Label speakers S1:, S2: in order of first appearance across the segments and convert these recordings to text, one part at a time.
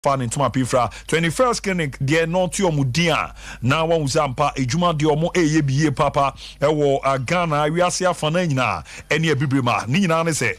S1: Fa ne ntoma pii fra 21st Clinic deɛ na ɔte ɔmo din a na wɔn sɛ ampa edwuma deɛ ɔmo ɛyɛ bi yie papa ɛwɔ Ghana, wiase afa na nyinaa ɛne Abibire ma ne nyinaa ne sɛ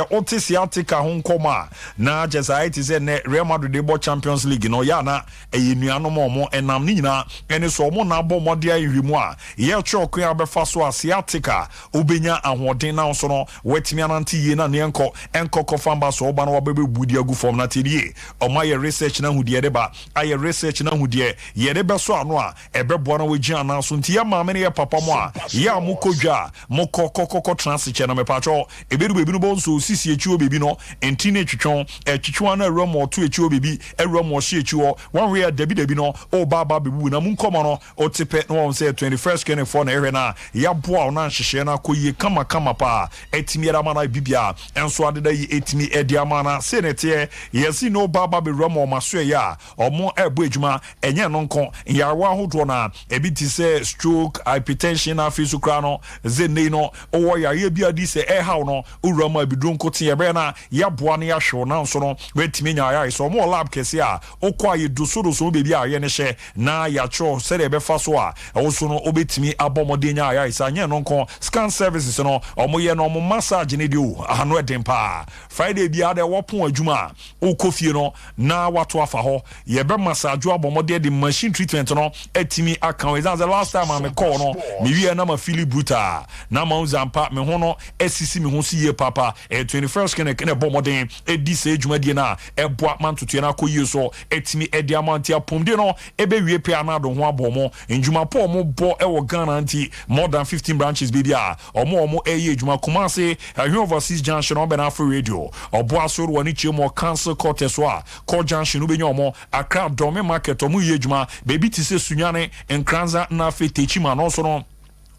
S1: ɔte sciatica ho nkɔmɔ a, na kyɛ sɛ ayɛ te sɛ nɛ Real Madrid de bɔ Champions League no ɔyɛ ana ɛyɛ nuanom a ɔmo ɛnam ne nyinaa ɛne so ɔmo na abɔ mmɔden ayɛ mu a yɛtwerɛ ɔkwan a bɛfa so a sciatica wobɛnya ahoɔden na nso no wɔatumi anante yie na neɛ nkɔ ɛnkɔ kɔfa mba so ɔba no wabɛbɛbu di agu fam. Na tie yie, ɔmo ayɛ research na hu deɛ de ba, ayɛ research na hu deɛ yɛde bɛso ano a ɛbɛboa na wɔgyina anan so. Nti yɛ maame ne yɛ papa mo a yɛ a mokɔ dwa a mokɔ kɔkɔkɔ tena ase kyɛ no, mepatwɔ ebedu beebi no bɔ nso sisi akyi wɔ beebi no nti ne twitwɔn ɛtwitwɔn na awura mu ɔto akyi wɔ beebi, awura mu ɔhyɛ akyi hɔ wɔn wei dabi dabi no ɔba aba bebu na mu nkɔmɔ no ɔte pɛ na wɔn sɛ 21st Clinic foɔ na ɛhwɛ na yɛaboa ɔna nhyehyɛ no akɔ yie kamakama paa, ɛtumi ɛde ama no bibia ɛnso adeda yi ɛtumi ɛde ama no sei ne teɛ. Yɛsi na ɔba aba bewura mu ɔma so ɛyɛ a ɔmo ɛbɔ adwuma. Ɛnyɛ no nko, nyarewa ahodoɔ na ebi te sɛ stroke, hypertension, na afei so koraa no zenne no ɔwɔ yareɛ bi adi sɛ ɛhaw no owura mu abiduro nko te yɛbɛyɛ na yɛaboa no yɛahwɛ na nso no wɔatumi nya ayare sɛ ɔmo wɔ lab kɛse a wokɔ a yɛdosodoso baabi a ayɛ no hyɛ na yɛatwerɛ sɛdeɛ ɛbɛfa so a ɛwo so no wobɛtumi abɔ mmɔden nya ayare sɛ. Anyɛ no nko, scan services no ɔmo yɛ no, ɔmo massage ne deɛ o ano ɛden paa. Friday biara deɛ wɔpon adwuma a wokɔ fie no na wato afa hɔ, yɛbɛ massage abɔ mmɔden de machine treatment no atumi aka wo. Ɛsiane sɛ last time a mekɔɔ no mewie na ma feel brutal na ma wo zampa me ho no asisi me ho so yie papa. Ɛyɛ 21st Clinic na ɛbɔ mmɔden ɛdi sɛ adwumadie no a ɛboa ma ntotoɛ no akɔ yie so ɛtumi ɛde ama. Nti apɔmuden no ɛbɛwie pɛ anado ho abɔ mo ndwuma pa ɔmo bɔ ɛwɔ Ghana. Nti more than 15 branches baabi a ɔmo ɛyɛ adwuma: Kumase, Ɛhwɛ Overseas Junction, ɔbɛn Afro Radio, ɔboa so wɔ ne kyerɛ mu, Council Quarters so a kɔ junction no bɛnya ɔmo. Accra, Dɔme Market, ɔmo yɛ adwuma baabi te sɛ Sunyane, Nkranza na afei Tekyima no nso no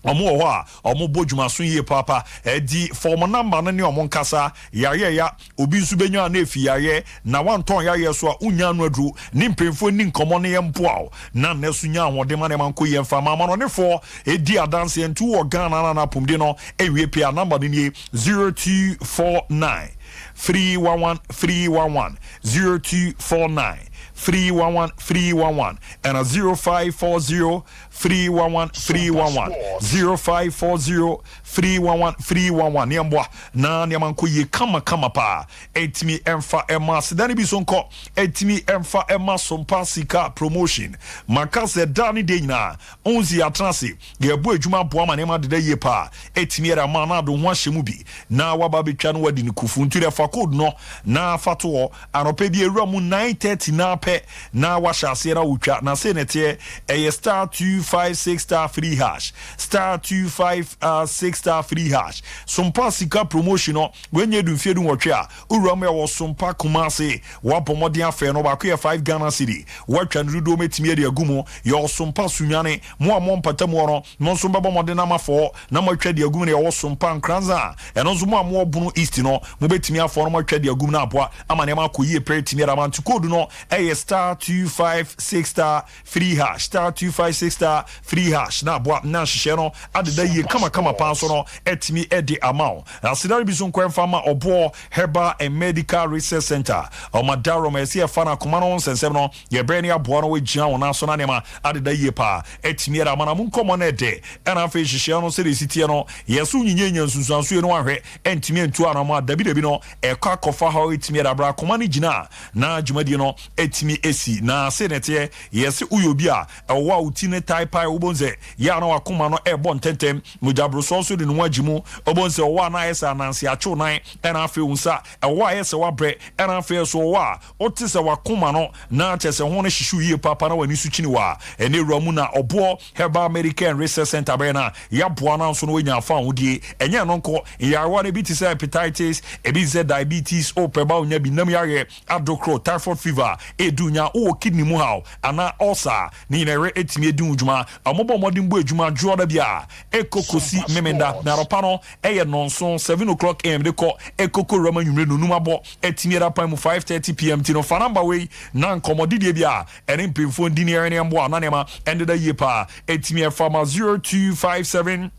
S1: ɔmo wɔ hɔ a ɔmo bɔ dwumaso yie paapa. Ɛdi fɔm number no ne ɔmo nkasa. Yareɛ ya obi nso bɛnya na efi yareɛ na wantɔn yareɛ so a wonya no aduro ne mpanyinfoɔ ni nkɔmɔ ne yɛ mpoa o na nnɛ so nya ahoɔden ma nneɛma nkɔ yie mfa maama no nefoɔ edi adanseɛ. Nti wɔ Ghana na n'apɔmuden no ewie pia. Number no nie: 0249 311 311, 0249 311 311, and a 0540 311 311, 0540 311 311. Nneɛmboa na nneɛma nkɔ yie kamakama paa. Ɛtumi ɛmfa ɛma aseda no bi so nkɔ, ɛtumi ɛmfa ɛma Sompa Sika Promotion. Maka sɛ da ne deɛ nyinaa ɔnsi atena ase yɛbɔ adwuma aboa ma nneɛma deda yie paa, ɛtumi yɛde ama na ado ho ahyɛ mu bi na waba abɛtwa no wadi ne kufu. Nti dɛ fa code no na fa to hɔ. Anɔpɛ bi ewura mu 9:30 na pɛ na wahyɛ aseɛ na wotwa na sei ne teɛ. Ɛyɛ *256*3#, *256*3#. Sompa Sika Promotion no wɔnyɛ du mfie 18 a wowura mu. Ɛwɔ Sompa Kumase, wabɔ mmɔden afɛ no baako yɛ 5 Ghana cedi, woatwa no dodoɔ mɛtumi ade agu mu. Yɛwɔ Sompa Sunyane, mo a mo mpata mu hɔ no mo nso bɛbɔ mmɔden na mafɔ na moatwa de agu mu. No yɛwɔ Sompa Nkranza a ɛno nso mo a mowɔ Bono East no mobɛtumi afɔ no moatwa de agu mu no aboa ama nneɛma akɔ yie pɛrɛ tumi adama. Nti code no ɛyɛ *256*3#, *256*3# na aboa na nhyehyɛ no adeda yie kamakama paa nso no ɛtumi ɛde ama wo. Aseda no bi so nkɔ ɛmfa ma Ɔboɔ Herbal and Medical Research Center. Ɔma darom ɛsɛ yɛfa no akoma no ho nsɛnsɛm no yɛbrɛ ne aboa no wɔgyina wɔn aso na nneɛma adeda yie paa ɛtumi ɛde ama. Na mo nkɔmmɔ no ɛdɛ ɛna afei hyehyɛ no sɛdeɛ ɛsi teɛ no yɛso nyinyɛ nya nsunsuansoɔ no ahwɛ ɛntumi antu anam a dabidabi no ɛkɔ akɔfa hɔ ɛtumi ɛde abra akoma no gyina a na dwumadie no ɛtumi ɛsi. Na se ne teɛ, yɛse woyɛ obi a ɛwɔ a woti ne taepae, wobɛhu sɛ yɛ a na wakoma no ɛbɔ ntɛntɛm, mogyaborosoɔ nso de ne ho agye mu. Wobɛhu sɛ ɔwɔ a na ayɛ sɛ ananse akyew nan, ɛna afei wo nsa ɛwɔ a ayɛ sɛ wabrɛ, ɛna afei so ɔwɔ a wote sɛ wakoma no na kyɛ sɛ ho no hyehyew yie papa na w'ani so kyini wɔ a ɛne wura mu na Ɔboɔ Herbal Medical and Research Center bɛyɛ no a yɛaboa no nso no woanya afa ahodie. Ɛnyɛ no nkɔ nyarewa no ebi te sɛ hepatitis, ebi te sɛ diabetes, wopɛ ba wonya bi nam yareɛ adokoro, typhoid fever ɛdu nya, wowɔ kidney mu haw anaa ulcer ne nyina ɛrɛ ɛtumi adi ho dwuma. Ɔmobɔ mmɔden bɔ adwuma dwoɔda bi a ɛkɔkɔsi Memenda na anɔpa no ɛyɛ nɔnson, 7 o'clock am de kɔ ɛkɔkɔ wura ma nwumire nonum abɔ ɛtumi ɛda pan mu 5:30 pm. Ti no fa number wei na nkɔmmɔdidie bi a ɛne mpanyinfoɔ ndi ne ɛrɛ ne mboa na nneɛma ɛndeda yie paa ɛtumi ɛfa ma 0257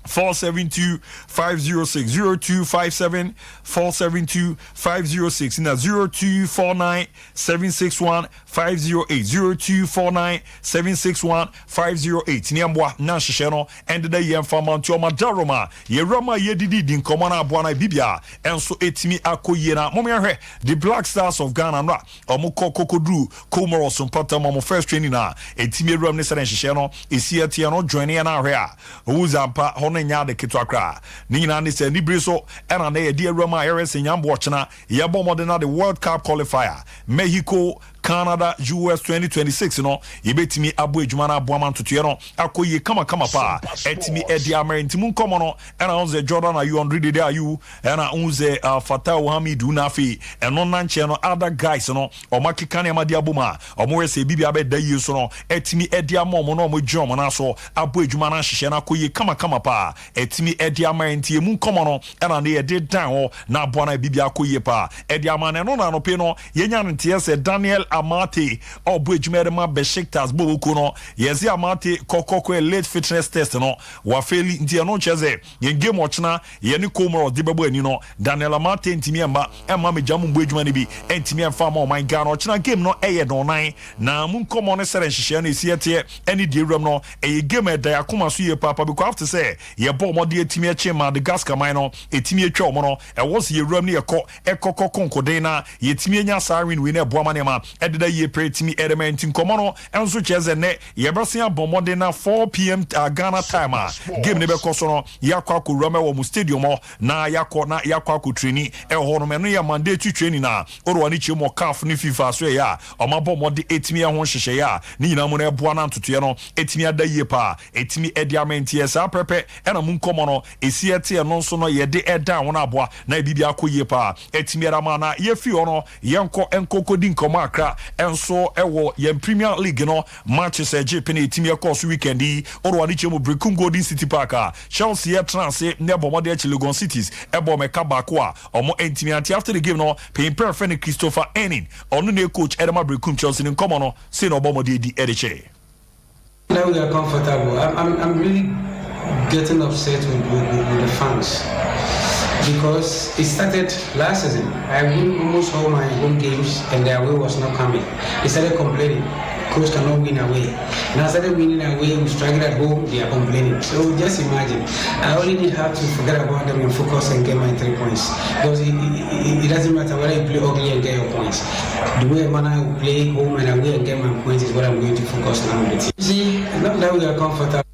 S1: 472 506, 0257 472 506 na 0249 761 508, 0249 761 508. Ne mboa na nhyehyɛ no ɛndeda yie mfa ma. Nti ɔma darom a yɛwura mu a yɛdidi di nkɔmmɔ no aboa no bibia ɛnso ɛtumi akɔ yie. Na momyɛhwɛ the Black Stars of Ghana no a ɔmo kɔ kokoduru Comoros mpɔtam, ɔmo first training a ɛtumi awuram ne sɛde nhyehyɛ no ɛsi ɛteɛ no, join yɛ no ahwɛ a ɔwu zampa hɔ no nyɛ ade ketewa koraa. Ne nyinaa ne sɛ nibiri so ɛna ne yɛde awuram a yɛrɛ sɛ nyambo ɔkyena yɛbɔ mmɔden na the World Cup qualifier, Mexico, Canada, US 2026 no, yɛbɛtumi abɔ adwuma no aboa ma ntotoeɛ no akɔ yie kamakama paa ɛtumi ɛde amere. Nti mu nkɔmmɔ no ɛna wo sɛ Jordan Ayew, Andre Dede Ayew, ɛna wo sɛ Fatah Hamidu, na afei ɛno nankyɛn no other guys no, ɔmo akeka nneɛma de abom a ɔmo yɛ sɛ biribi abɛda yie so no ɛtumi ɛde ama ɔmo na ɔmo gyina ɔmo nan so abɔ adwuma no ahyehyɛ no akɔ yie kamakama paa ɛtumi ɛde ama. Nti emu nkɔmmɔ no ɛna ne yɛde dan hɔ na aboa no biribi akɔ yie paa ɛde ama no. Ɛno na anɔpe no yɛnya no nteɛ sɛ Daniel Amartey ɔbɔ adwuma yɛde ma Besiktas bɔbɔkuo no, yɛsɛ Amartey kɔkɔkɔ late fitness test no wafail. Nti ɛno kyerɛ sɛ yɛn game ɔkyena yɛne Comoros de bɛbɔ ani no, Daniel Amartey ntumi ɛmma ɛmma megya mu mbɔ adwuma no bi ɛntumi ɛmfa ma ɔman Ghana. Ɔkyena game no ɛyɛ dɔnnan na mu nkɔmmɔ no sɛrɛ nhyehyɛ no ɛsi ɛteɛ ɛne deɛ ewuram no, ɛyɛ game ɛda yɛ akoma so yie paapa, because after sɛ yɛbɔ ɔmɔde atumi akyi Madagascar man no ɛtumi atwa ɔmo no, ɛwɔ sɛ yɛwuram no yɛkɔ ɛkɔkɔ konkoden na yɛtumi anya saa win wei no ɛboa ma nneɛma ɛdeda yie pɛ ɛtumi ɛdɛmɛ. Nti nkɔmmɔ no ɛnso kyerɛ sɛ nnɛ yɛbɛsen abɔ mmɔden na 4 p.m. Ghana time a game ne bɛkɔ so no, yɛakɔ akɔwuram ɛwɔ mu stadium hɔ na yɛakɔ na yɛakɔ akɔ training ɛwɔ hɔ nom. Ɛno yɛ mandatory training a ɔde wɔn kyerɛ mu CAF ne FIFA so, ɛyɛ a ɔmo abɔ mmɔden ɛtumi ɛho nhyehyɛeɛ a ne nyinaa mu no ɛboa na ntotoeɛ no ɛtumi ada yie paa ɛtumi ɛde ama. Nti saa pɛpɛ ɛna mu nkɔmmɔ no ɛsi ɛte. Ɛno nso no yɛde ɛdan wɔn aboa na ebi bi akɔ yie paa ɛtumi ɛda ma. Na yɛfi hɔ no, yɛnkɔ nkɔkɔdi nkɔmmɔ akra ɛnso ɛwɔ yɛn Premier League no matches ɛgye pene ɛtumi ɛkɔɔ so weekend yi. Ɔde wɔn kyerɛ mu Berekum Golden City Park a Chelsea ɛtena ase ne ɛbɔ mmɔden akyi Legon Cities ɛbɔ mɛka baako a ɔmo ntumi ante. After the game no, panyin pɛrɛ fɛ no Christopher Enin, ɔno ne coach ɛde Berekum Chelsea ne nkɔmmɔ no sei na ɔbɔ mmɔden adi ɛde kyɛ.
S2: Now we are comfortable. I'm really getting upset with the fans because it started last season. I won almost all my home games and the away was not coming. They started complaining. Coach cannot win away. Now I started winning away, we struggled at home, they are complaining. So just imagine. I only need have to forget about them and focus and get my 3 points. Because it doesn't matter whether you play ugly and get your points. The way man I will play home and away and get my points is what I'm going to focus now with the team. See, not that we are comfortable.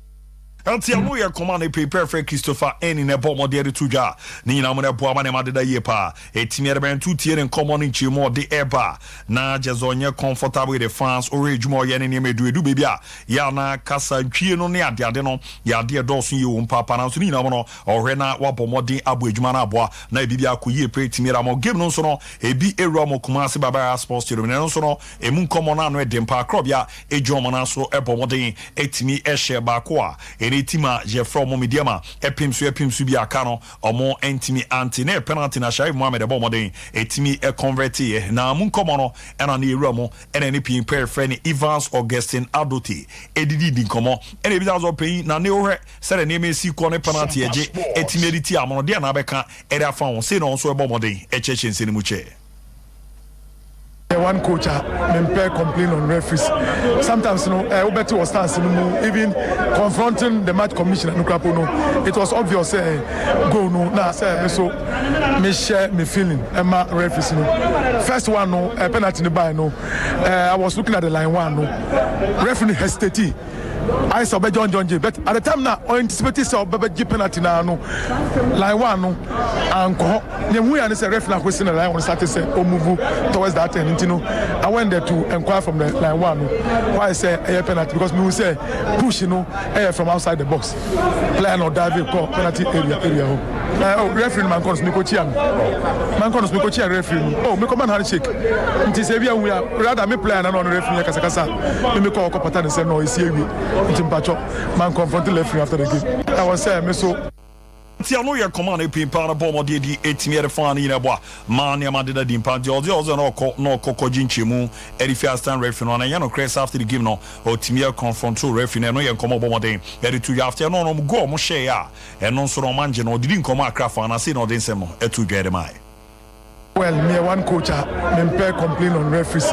S1: Nti ɛno yɛ kɔma no pay perfect Christopher ɛni na ɛbɔ ɔmɔde ɛde to dwa ne nyinaa mu no ɛboa ma nneɛma deda yie paa ɛtumi ɛde bɛn to tie ne nkɔmmɔ no nkyɛn ɔde ɛba na gye sɛ ɔnyɛ comfortable with the fans. Ɔrɛ adwuma ɔyɛ ne nneɛma edu edu baabi a yɛ ana kasa ntwie no ne adeade no yɛ adeɛ dɔɔso yie wɔ mpaapa. Nanso ne nyinaa mu no ɔhwɛ na wabɔ mmɔden abɔ adwuma no aboa na ebi bi akɔ yie pɛ ɛtumi ɛde ama. Game no nso no ebi ewura mo Kumasi Baba Yara Sports Stadium na ɛno nso no emu nkɔmmɔ no ano ɛde mpa akorɔbea egye ɔmo no so ɛbɔ mmɔden ɛtumi ɛhyɛ baako a ɛne team a yɛfrɛ ɔmo Medeama ɛpem so bi aka no ɔmo ɛntumi ante na penalty na Sharif Mohammed ɛbɔ mmɔden ɛtumi ɛconvert yɛ. Na mu nkɔmmɔ no ɛna ne ewura mo ɛna ne pii pɛɛ frɛ ne Evans Augustine Adote ɛdidi di nkɔmmɔ ɛna ebi sɛ ɔpanyin na ne wohwɛ sɛdeɛ nneɛma esi kɔ ne penalty ɛgye ɛtumi ɛde ti amono deɛ na abɛka ɛde afa ho sei na ɔno nso ɛbɔ mmɔden ɛkyerɛkyerɛ nsɛm no mu kyɛ.
S3: One coach a mempɛ complain on referees. Sometimes no wobɛte wɔ stance no mu, even confronting the match commissioner no krapo no, it was obvious sɛ goal no na sɛ me so mehyɛ me feeling ɛma referees no. First one no, penalty no by no, I was looking at the line one no, referee hesitate ayɛ sɛ ɔbɛgye ɔngyɔngye, but at the time na ɔanticipate sɛ ɔbɛbɛgye penalty na no line one no ankɔ hɔ. Nea ehu yɛ ne sɛ referee na akɔsi na line one start sɛ ɔmove towards that end. Nti no I went there to enquire from the line one no why sɛ ɛyɛ penalty, because mehu sɛ push no ɛyɛ from outside the box, player no dive kɔ penalty area hɔ. Oh, referee no mankɔ no so mekɔ kyia no, mankɔ no so mekɔ kyia referee no. Oh, mekɔ man handshake. Nti sɛ ebi ahu ya rather me player na no ɔno referee yɛ kasakasa me mekɔ ɔkɔ pata ne sɛ no esi ewie. Nti mpatwɔ man confront referee after the game. Ɛwɔ sɛ me so.
S1: Ɛnti ɛno yɛ nkɔmɔ a na pii paa no bɔ mmɔden adi ɛtumi ɛde fa ne nyina ɛboa ma nneɛma deda di mpa. Nti ɔdze na ɔkɔ na ɔkɔ kɔgye nkyɛmu ɛde fi assistant referee no ana ɛnyɛ nokorɛ sɛ after the game no ɔtumi ɛ confront referee no. Ɛno yɛ nkɔmɔ ɔbɔ mmɔden ɛde to dwa after ɛno no ɔmo goal ɔmo hyɛɛ a ɛno nso no ɔmo angye no. Ɔdedi nkɔmɔ akra fa na sei na ɔde nsɛm no ɛto dwa ɛde maa.
S3: Well, me one coach a mempɛ complain on referees.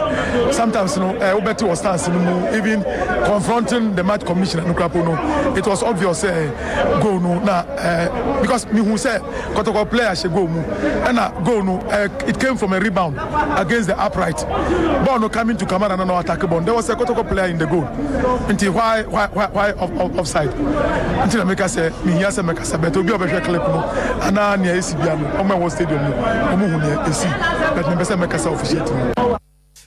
S3: Sometimes no wobɛte wɔ stands no mu, even confronting the match commissioner no krapo no, it was obvious sɛ goal no na because mehu sɛ Kɔtɔkɔ player hyɛ goal mu, ɛna goal no it came from a rebound against the upright. Ball no coming to Kamara na no attack ball, there was a Kɔtɔkɔ player in the goal, nti why offside? Nti na meka sɛ mehia sɛ mɛkasa bɛtɛ obi a ɔbɛhwɛ clip no anaa nea ɛsi bia no, ɔmo ɛwɔ stadium no, ɔmo hu nea ɛsi, but mepɛ sɛ mɛkasa officiate no.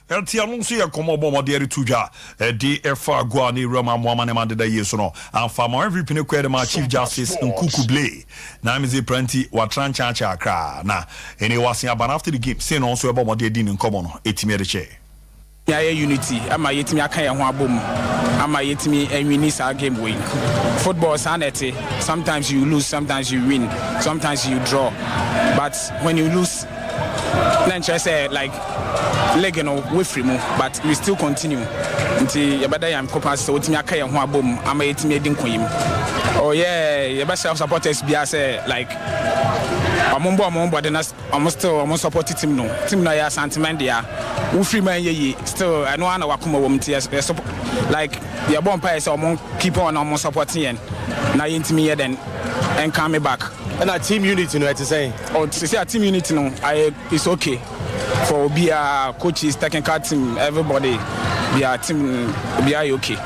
S1: Ɛnti ɛno nso yɛ nkɔmmɔ bɔ mmɔde de to dwa ɛde ɛfa agoa ne ewura mu amoama ne ma deda yie so no amfa ma MVP ne kɔɛ de ma Chief Justice Nkuku Blay na amize pranti watra nkyɛnkyɛn akra na ɛne wase aba no after the game sei na ɔnso ɛbɔ mmɔde adi ne nkɔmmɔ no ɛtumi ɛde kyɛ.
S2: Yɛayɛ unity ama yɛtumi aka yɛn ho abom ama yɛtumi a win saa game wei. Football saa na ɛte. Sometimes you lose, sometimes you win, sometimes you draw, but when you lose na nkyerɛ sɛ like league no wefiri mu, but we still continue. Nti yɛbɛda yɛn kɔpɔn ase sɛ wɔtumi aka yɛn ho abom ama yɛtumi adi nkoyim. Oh yeah, yɛbɛhyɛ supporters biara sɛ like ɔmo mbɔ ɔmo mbɔde na ɔmo still ɔmo support team no. Team no yɛ Asanteman dea. Wofiri mu anyɛ yie still, ɛno ara na wakoma wɔ mu. Nti yɛ like yɛbɔ mpa yɛ sɛ ɔmo keep on na ɔmo support yɛn na yɛntumi yɛ dɛn ɛnka me back.
S4: Ɛna team unity no ɛte sɛn?
S2: Oh, sisi a team unity no ayɛ, it's okay for obiara, coaches, technical team, everybody bia team obiara yɛ okay.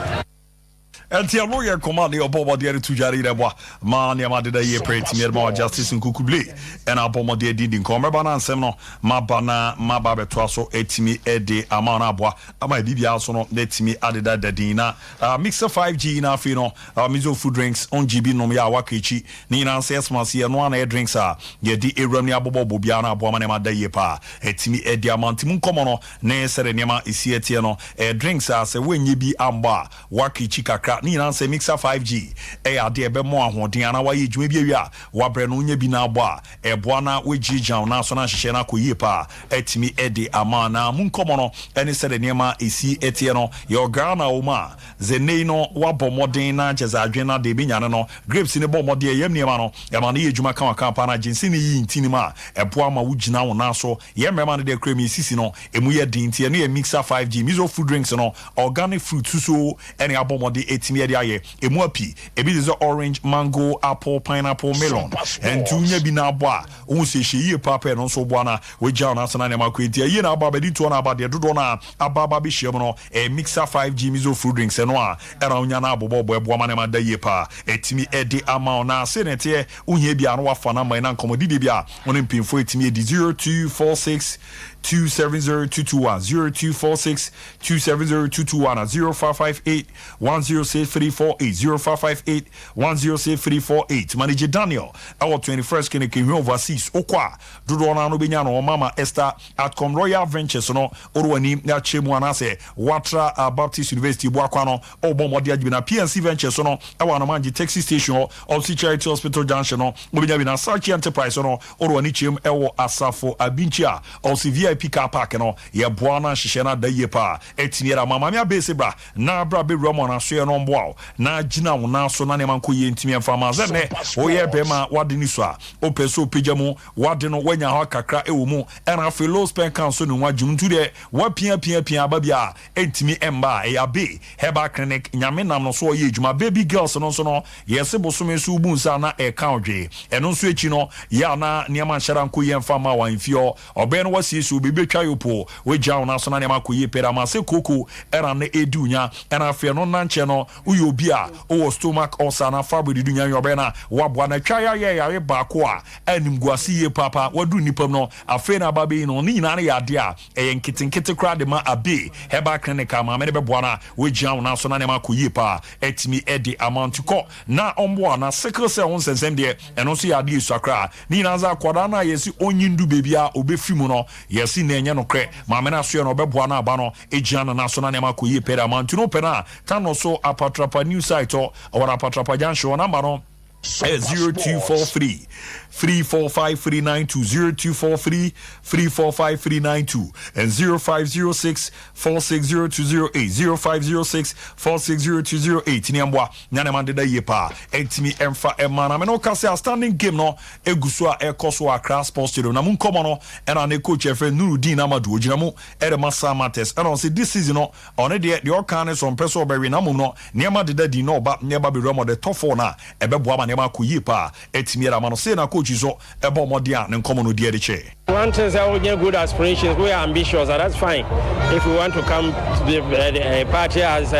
S1: Ɛnti ɛno yɛ nkɔmmɔ a ne ɔbɔ mmɔdeɛ de to dware yerɛ boa ma nneɛma deda yie pɛ tumi ɛde ma wa Justice Nkuku Blay ɛna abɔ mmɔdeɛ adi di nkɔmmɔ mɛba no ansɛm no maba na maba abɛtoa so ɛtumi ɛde ama no aboa ama biribiara so no na ɛtumi adeda dadin na Mixer 5G na afei no Mizo food drinks ɔngye bi nom yɛ a waka akyi ne nyinaa sɛ ɛsoma se ɛno ana yɛ drinks a yɛde ewuram ne abobɔ bɔ biara no aboa ma nneɛma da yie paa ɛtumi ɛde ama. Nti mu nkɔmmɔ no ne sɛde nneɛma ɛsi ɛteɛ no, ɛyɛ drinks a sɛ woanyɛ bi ambɔ a waka akyi kakra. Ne nyinaa sɛ Mixer 5G ɛyɛ adeɛ ɛbɛmmɔ ahoɔden anaa wayɛ adwuma bi awie a wabrɛ no, wonya bi no abɔ a ɛboa na woagyinagyina wo nan so na ahyehyɛ no akɔ yie paa ɛtumi ɛde ama. Na mu nkɔmmɔ no ɛne sɛde nneɛma ɛsi ɛteɛ no, yɛwɔ Ghana wɔ mu a zenei no wabɔ mmɔden na kyɛ sɛ adwene no ade ɛbɛnyane no grapes ne bɔ mmɔden ɛyam nneɛma no ɛma no yɛ adwuma kamakama paa na gyense ne yi ntini mu a ɛboa ma wogyina wo nan so. Yɛ mmarima no deɛ kura mi sisi no ɛmu yɛ den, nti ɛno yɛ Mixer 5G. Miso food drinks no, organic fruit suso ɛne abɔ mmɔden ɛtumi ɛde ayɛ ɛmu api ebi te sɛ orange, mango, apple, pineapple, melon. Ɛnti wonya bi na abɔ a wohu sɛ ɛhyɛ yie paapaa. Ɛno nso boa na wogya wo n'ase na nneɛma akɔ. Nti ɛyie na aba abɛdi toɔ na aba deɛ dodoɔ no a aba bɛhyia mu no, ɛyɛ Mixer 5G Miso fruit drinks. Ɛno a ɛna wonya no abobɔbɔ ɛboa ma nneɛma da yie paa ɛtumi ɛde ama wo. Na ase ne teɛ wohia bi a no wafa no ama na nkɔmmɔdidie bi a wo ne mpanyimfoɔ ɛtumi ɛdi 0246 270221, 0246 270221, 0558 106348, 0558 106348. Manager Daniel ɛwɔ 21st Clinic Ehun Overseas. Okɔ a dodoɔ no ano bɛnya no ɔmama Esther Atcom Royal Ventures no ɔrɔ ani akyɛ mu anaasɛ Watra Baptist University Buakwa no ɔbɔ mmɔde agye bi. Na PNC Ventures no ɛwɔ Anomangye taxi station hɔ, ɔsi Charity Hospital junction no wobɛnya bi. Na Sachi Enterprise no ɔrɔ ani kyɛm ɛwɔ Asafo Abinkyi a ɔsi VIP car park no. Yɛboa no ahyehyɛ no ada yie paa ɛtumi yɛrɛ ama maame abɛɛsɛ bra na bra bɛwura mu anasoɛ no mboa wo na gyina wo nan so na nneɛma nkɔ yie ntumi ɛmfa ma sɛ nnɛ woyɛ bɛrima wade ne so a wopɛ sɛ wopagya mu wade no woanya hɔ kakra ɛwɔ mu. Ɛna afei low sperm count so ne ho adwum nto deɛ wapiapiapia aba bi a ɛntumi ɛmba a, ɛyɛ Abe Herbal Clinic. Nyame nam no so ɔyɛ adwuma. Baby girls no nso no yɛse bosome so wobu nsa na ɛka ɔdwe. Ɛno nso akyi no yɛ ana nneɛma nhyɛra nkɔ yie mfa ma wahemfie hɔ. Ɔbɛn no wasiesie obi bɛtwa yɛ po wagya wo no so na nneɛma akɔ yie pɛrɛ ama sɛ koko ɛna no ɛdi wo nya. Ɛna afei ɛno nankyɛ no woyɛ obi a wowɔ stomach ulcer na fibroid di nya yɛ ɔbɛn na waboa na twa yɛ yare baako a animguase yie paapa wadu nipa mu no. Afei na aba bɛyi no ne nyinaa no yɛ adeɛ a ɛyɛ nketenkete koraa de ma Abe Herbal Clinic a maame no bɛboa no a wogyina wo nan so na nneɛma akɔ yie paa ɛtumi ɛde ama. Nti kɔ na ɔmboa. Na sickle cell ho nsɛnsɛm deɛ, ɛno nso yɛ adeɛ esua koraa. Ne nyinaa sɛ akwadaa no a yɛsi ɔnyi ndu beebi a obɛfiri mu no, yɛsi na ɛnyɛ nokorɛ. Maame no asoɛ no ɔbɛboa no aba no egyina ne nan so na nneɛma akɔ yie pɛ de ama. Nti no pɛ no a tano so Apatrapa new site hɔ, ɔwɔ Apatrapa junction hɔ. Number no 0243 345 392, 0243 345 392 and 0506 460208, 0506 460208. Ne mboa nya ne ma deda yie paa, ɛntumi ɛmfa ɛma na mene woka sɛ outstanding game no ɛgu so a ɛkɔ so Accra Sports Stadium. Na mu nkɔmmɔ no ɛna ne coach ɛfrɛ Nurudin Amadu, ogyina mu ɛde ma Samartex, ɛna ɔsɛ this season no, ɔne deɛ ɔka ne so ɔmpɛ sɛ ɔbɛwe, na mmom no nneɛma deda din na ɔba nneɛma bɛwura mu, ɔde top four no a ɛbɛboa ma nneɛma akɔ yie paa ɛtumi ɛde ama no sei. Na coach so ɛbɔ ɔmɔden a ne nkɔmmɔ no deɛ de kyɛ.
S5: One thing is that we get good aspirations, we are ambitious, and that's fine. If we want to come to the party as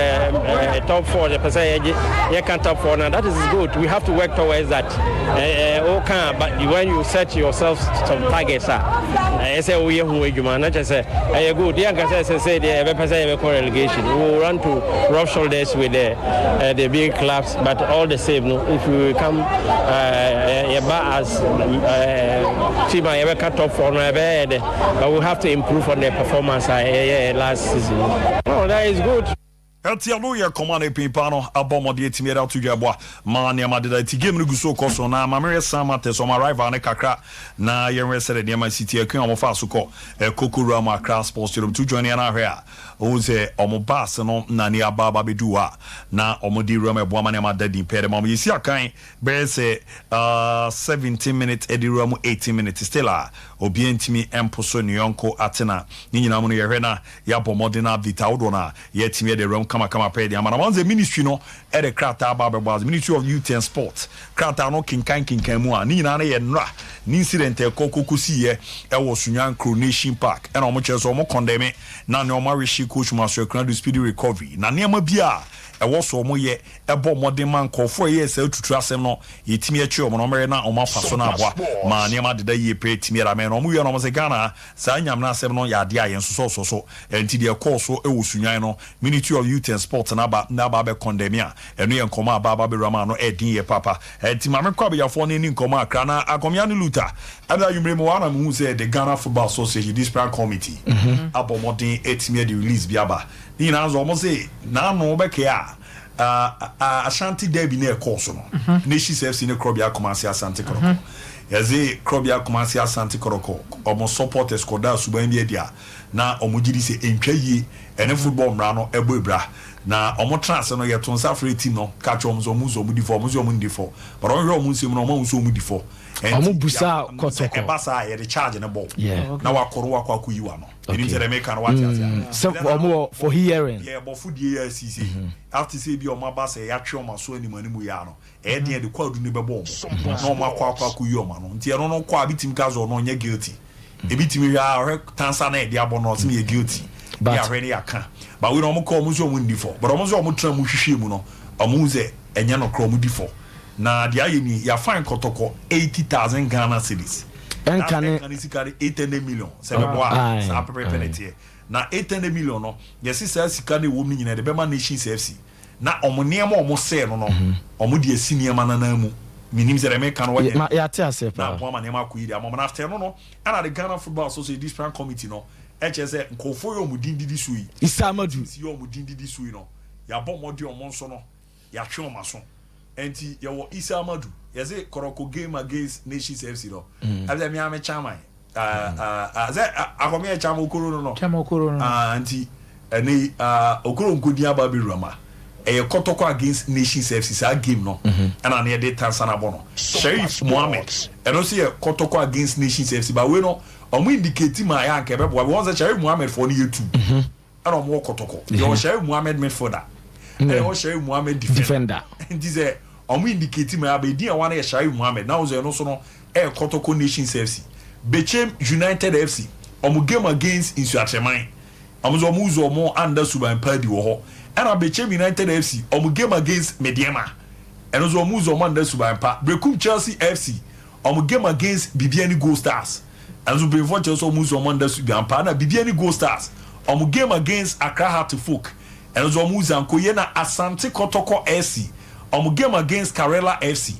S5: top four, the person you can top four now, that is good. We have to work towards that. Okay, but when you set yourself some targets, I say we are who you man, not just say, I good. The young say the person relegation. We will run to rub shoulders with the big clubs, but all the same, no, if we come as team, a top four, no, but we have to improve on the performance last season. Oh, that is good.
S1: Ɛti ano yɛ kɔma no pimpa no abɔ mmɔde atumi ɛde ato dwa boa ma nneɛma deda. Ti game no gu so kɔ so na mamerɛ Samartex ɔma rival ne kakra na yɛnwɛ sɛ de nneɛma si ti akua ɔmo fa so kɔ ɛkoko wura mu Accra Sports Stadium to join yɛn ahwɛ a ohun sɛ ɔmo baase no na ne aba bɛdu hɔ a na ɔmo de wura mu ɛboa ma nneɛma da din pɛɛ de ma ɔmo. Yɛsi akan bɛyɛ sɛ 17 minutes ɛde wura mu 18 minutes, still a obiara ntumi mpo so ne yɔnko atena ne nyinaa mu no. Yɛhwɛ na yɛabɔ mmɔden na update ahodoɔ no a yɛatumi ɛde wura mu kamakama pɛɛ de ama. Na wɔn sɛ ministry no ɛde krataa aba abɛbɔ ase, Ministry of Youth and Sport krataa no kenkan kenkan mu a ne nyinaa no yɛ nnora ne incident ɛkɔ koko siiɛ ɛwɔ Sunyani Coronation Park, ɛna wɔn kyerɛ sɛ wɔn condemn na ne wɔn awish coach Maso Akunadu speedy recovery na nneɛma bi a ɛwɔ so wɔn yɛ ɛbɔ mmɔden ma nkɔfoɔ yɛ sɛ tutu asɛm no yɛtumi akyi wɔn na wɔn na wɔn afa so no aboa ma nneɛma deda yie pɛ tumi yɛrɛ amɛn na wɔn wie na wɔn sɛ Ghana saa nyamena asɛm no yɛ adeɛ a yɛn sosɔ so. Ɛnti deɛ ɛkɔɔ so ɛwɔ Sunyani no, Ministry of Youth and Sport n'aba abɛ condemn a ɛno yɛ nkɔmɔ aba abɛwura mu ano ɛɛdin yɛ papa. Ɛnti maame kɔ abɛyafoɔ no ni nkɔmɔ akra na akɔmia ne Luta ɛna ayumire mu wɔn mu hu sɛ the Ghana Football Association discipline committee abɔ mmɔden ɛtumi ɛde release bi aba. Ne nyinaa nso wɔn sɛ n'ano bɛkɛ a Ashanti derby na ɛkɔɔ so no, Nations FC ne Korɔbea Kumasi Asante Kɔtɔkɔ, yɛdze Korɔbea Kumasi Asante Kɔtɔkɔ ɔmo supporters kɔda suban bi adi a na ɔmo gyi di sɛ ntwa yie ɛne football mmara no ɛbɔ ebira, na ɔmo tena ase no yɛto nsa afrɛ team no ka kyerɛ ɔmo sɛ ɔmo nso ɔmo di fɔ, ɔmo nso ɔmo ndi fɔ, but ɔmo hwɛ ɔmo nsɛm no, ɔmo nso ɔmo di fɔ.
S6: Ɔmo busa Kɔtɔkɔ.
S1: Ɛba saa yɛde charge ne bɔ na wakɔrɔ wakɔ akɔ yi wa no enim sɛ dɛm eka no wate ase.
S6: Sɛ ɔmo wɔ for hearing.
S1: Yɛ bɔfo die yɛ asisi after sɛ bi ɔmo aba sɛ yɛatwe ɔmo aso anim anim yɛ ano ɛyɛ deɛ de kɔ adu ne bɛbɔ ɔmo na ɔmo akɔ yi ɔmo ano. Nti ɛno no kɔ a bi timi ka sɛ ɔno ɔnyɛ guilty, ebi timi hwɛ a ɔhwɛ tansa na yɛde abɔ no ɔsɛ yɛ guilty ne ahwɛ ne yɛaka ba wei na ɔmo kɔ ɔmo nso ɔmo ndi fɔ, but ɔmo nso ɔmo tena mu hwehwɛ mu no ɔmo hu sɛ ɛnyɛ no korɔ ɔmo di fɔ. Na deɛ ayɛ ni yɛafine Kɔtɔkɔ 80,000 Ghana cedis.
S6: Ɛnka ne
S1: ɛnka ne sika de 800 million sɛ bɛbɔ a saa pɛpɛpɛ ne teɛ na 800 million no yɛsi saa sika no ɛwɔ mu no nyinaa de bɛma Nations FC na ɔmo nneɛma a ɔmo sɛɛ no, ɔmo de asi nneɛma nanan mu. Minim sɛ dɛmɛ ka no wɔnyɛ.
S6: Yɛate ase
S1: na
S6: paa.
S1: Aboa ma nneɛma akɔ yi de ama ɔmo. Na after no ɛna the Ghana Football Association discipline committee no ɛkyerɛ sɛ nkɔfoɔ yɛ ɔmo din didi so yi
S6: Isa Amadu
S1: si yɛ ɔmo din didi so yi no yɛabɔ mmɔden ɔmo nso no yɛatwe ɔmo aso. Nti yɛwɔ Isa Amadu, yɛsɛ Kɔtɔkɔ game against Nations FC no ɛbi sɛ miame chairman sɛ akɔmi yɛ chairman Okoro no.
S7: Chairman Okoro no.
S1: Ah, nti ɛne yi Okoro nkodi aba abɛwura ma ɛyɛ Kɔtɔkɔ against Nations FC saa game no ɛna ne yɛde tansa na bɔ no. Sheriff Mohammed, ɛno nso yɛ Kɔtɔkɔ against Nations FC, ba wei no ɔmo indicate ma ɛyɛ anka ɛbɛboa bi wɔn sɛ Sheriff Mohammed fɔ no yɛ tu ɛna ɔmo wɔ Kɔtɔkɔ yɛwɔ Sheriff Mohammed midfielder ɛna yɛwɔ Sheriff Mohammed defender.
S6: Defender.
S1: Nti sɛ ɔmo indicate ma aba edi a wɔn yɛ Sheriff Mohammed na ɔsɛ ɛno so no ɛyɛ Kɔtɔkɔ Nations FC, Bechem United FC ɔmo game against Nsuatreman, ɔmo nso ɔmo wusu ɔmo anda suban paadi wɔ hɔ, ɛna Bechem United FC ɔmo game against Medeama, ɛno nso ɔmo wusu ɔmo anda suban pa. Brekum Chelsea FC ɔmo game against Bibiani Gold Stars, ɛno nso mpanyinfoɔ kyerɛ sɛ ɔmo wusu ɔmo anda suban pa. Ɛna Bibiani Gold Stars ɔmo game against Accra Hearts of Oak, ɛno nso ɔmo wusu ankoye. Na Asante Kɔtɔkɔ FC ɔmo game against Karela FC,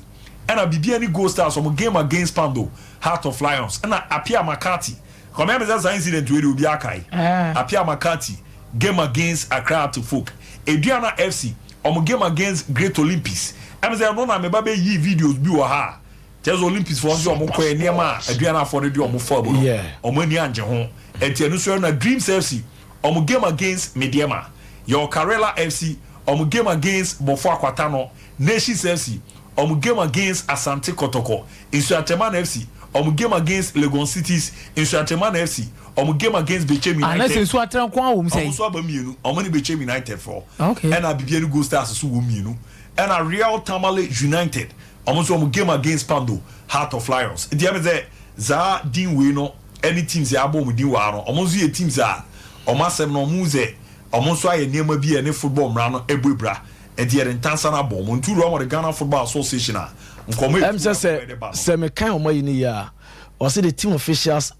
S1: ɛna Bibiani Gold Stars ɔmo game against Kpando Heart of Lions, ɛna Apia Makati kɔmɛ ɛmɛ sɛ saa incident wei de obi akae.
S7: Ah.
S1: Apia Makati game against Accra Hearts of Oak, Aduana FC Ɔmo game against Great Olympics, ɛm sɛ ɛno na meba bɛyi videos bi wɔ ha a kyerɛ sɛ Olympics foɔ nso ɔmo kɔɛ, nneɛma a aduanafoɔ no de ɔmo fa mu no, ɔmo ani angye ho. Ɛnti ɛno nso na Dreams FC ɔmo game against Medeama, yɛwɔ Karela FC ɔmo game against Bofoakwa Tano, Nations FC ɔmo game against Asante Kotoko, Nsoatreman FC ɔmo game against Legon Cities, Nsoatreman FC ɔmo game against Bechem
S7: Ana
S1: United.
S7: Sɛ nsu atena nko awom
S1: Ɔmo
S7: sɛ
S1: nso aba mmienu, ɔmo ne Bechem United fɔ. Ɛna Bibiani Gold Stars so wɔ mmienu, ɛna Real Tamale United ɔmo nso ɔmo game against Kpando Heart of Lions. Nti ɛmi sɛ zaa din wei no ɛne teams a abɔ ɔmo din wɔ ha no, ɔmo nso yɛ teams a ɔmo asɛm no, ɔmo sɛ ɔmo nso ayɛ nneɛma bi a ɛne football mmara no ɛbɔ ebira, nti yɛde ntansa no abɔ ɔmo. Nti wura ɔmo de Ghana Football Association a nkɔmɔ
S6: Ɛm sɛ sɛ mekan ɔmo yi ni yie a, ɔsɛ the team officials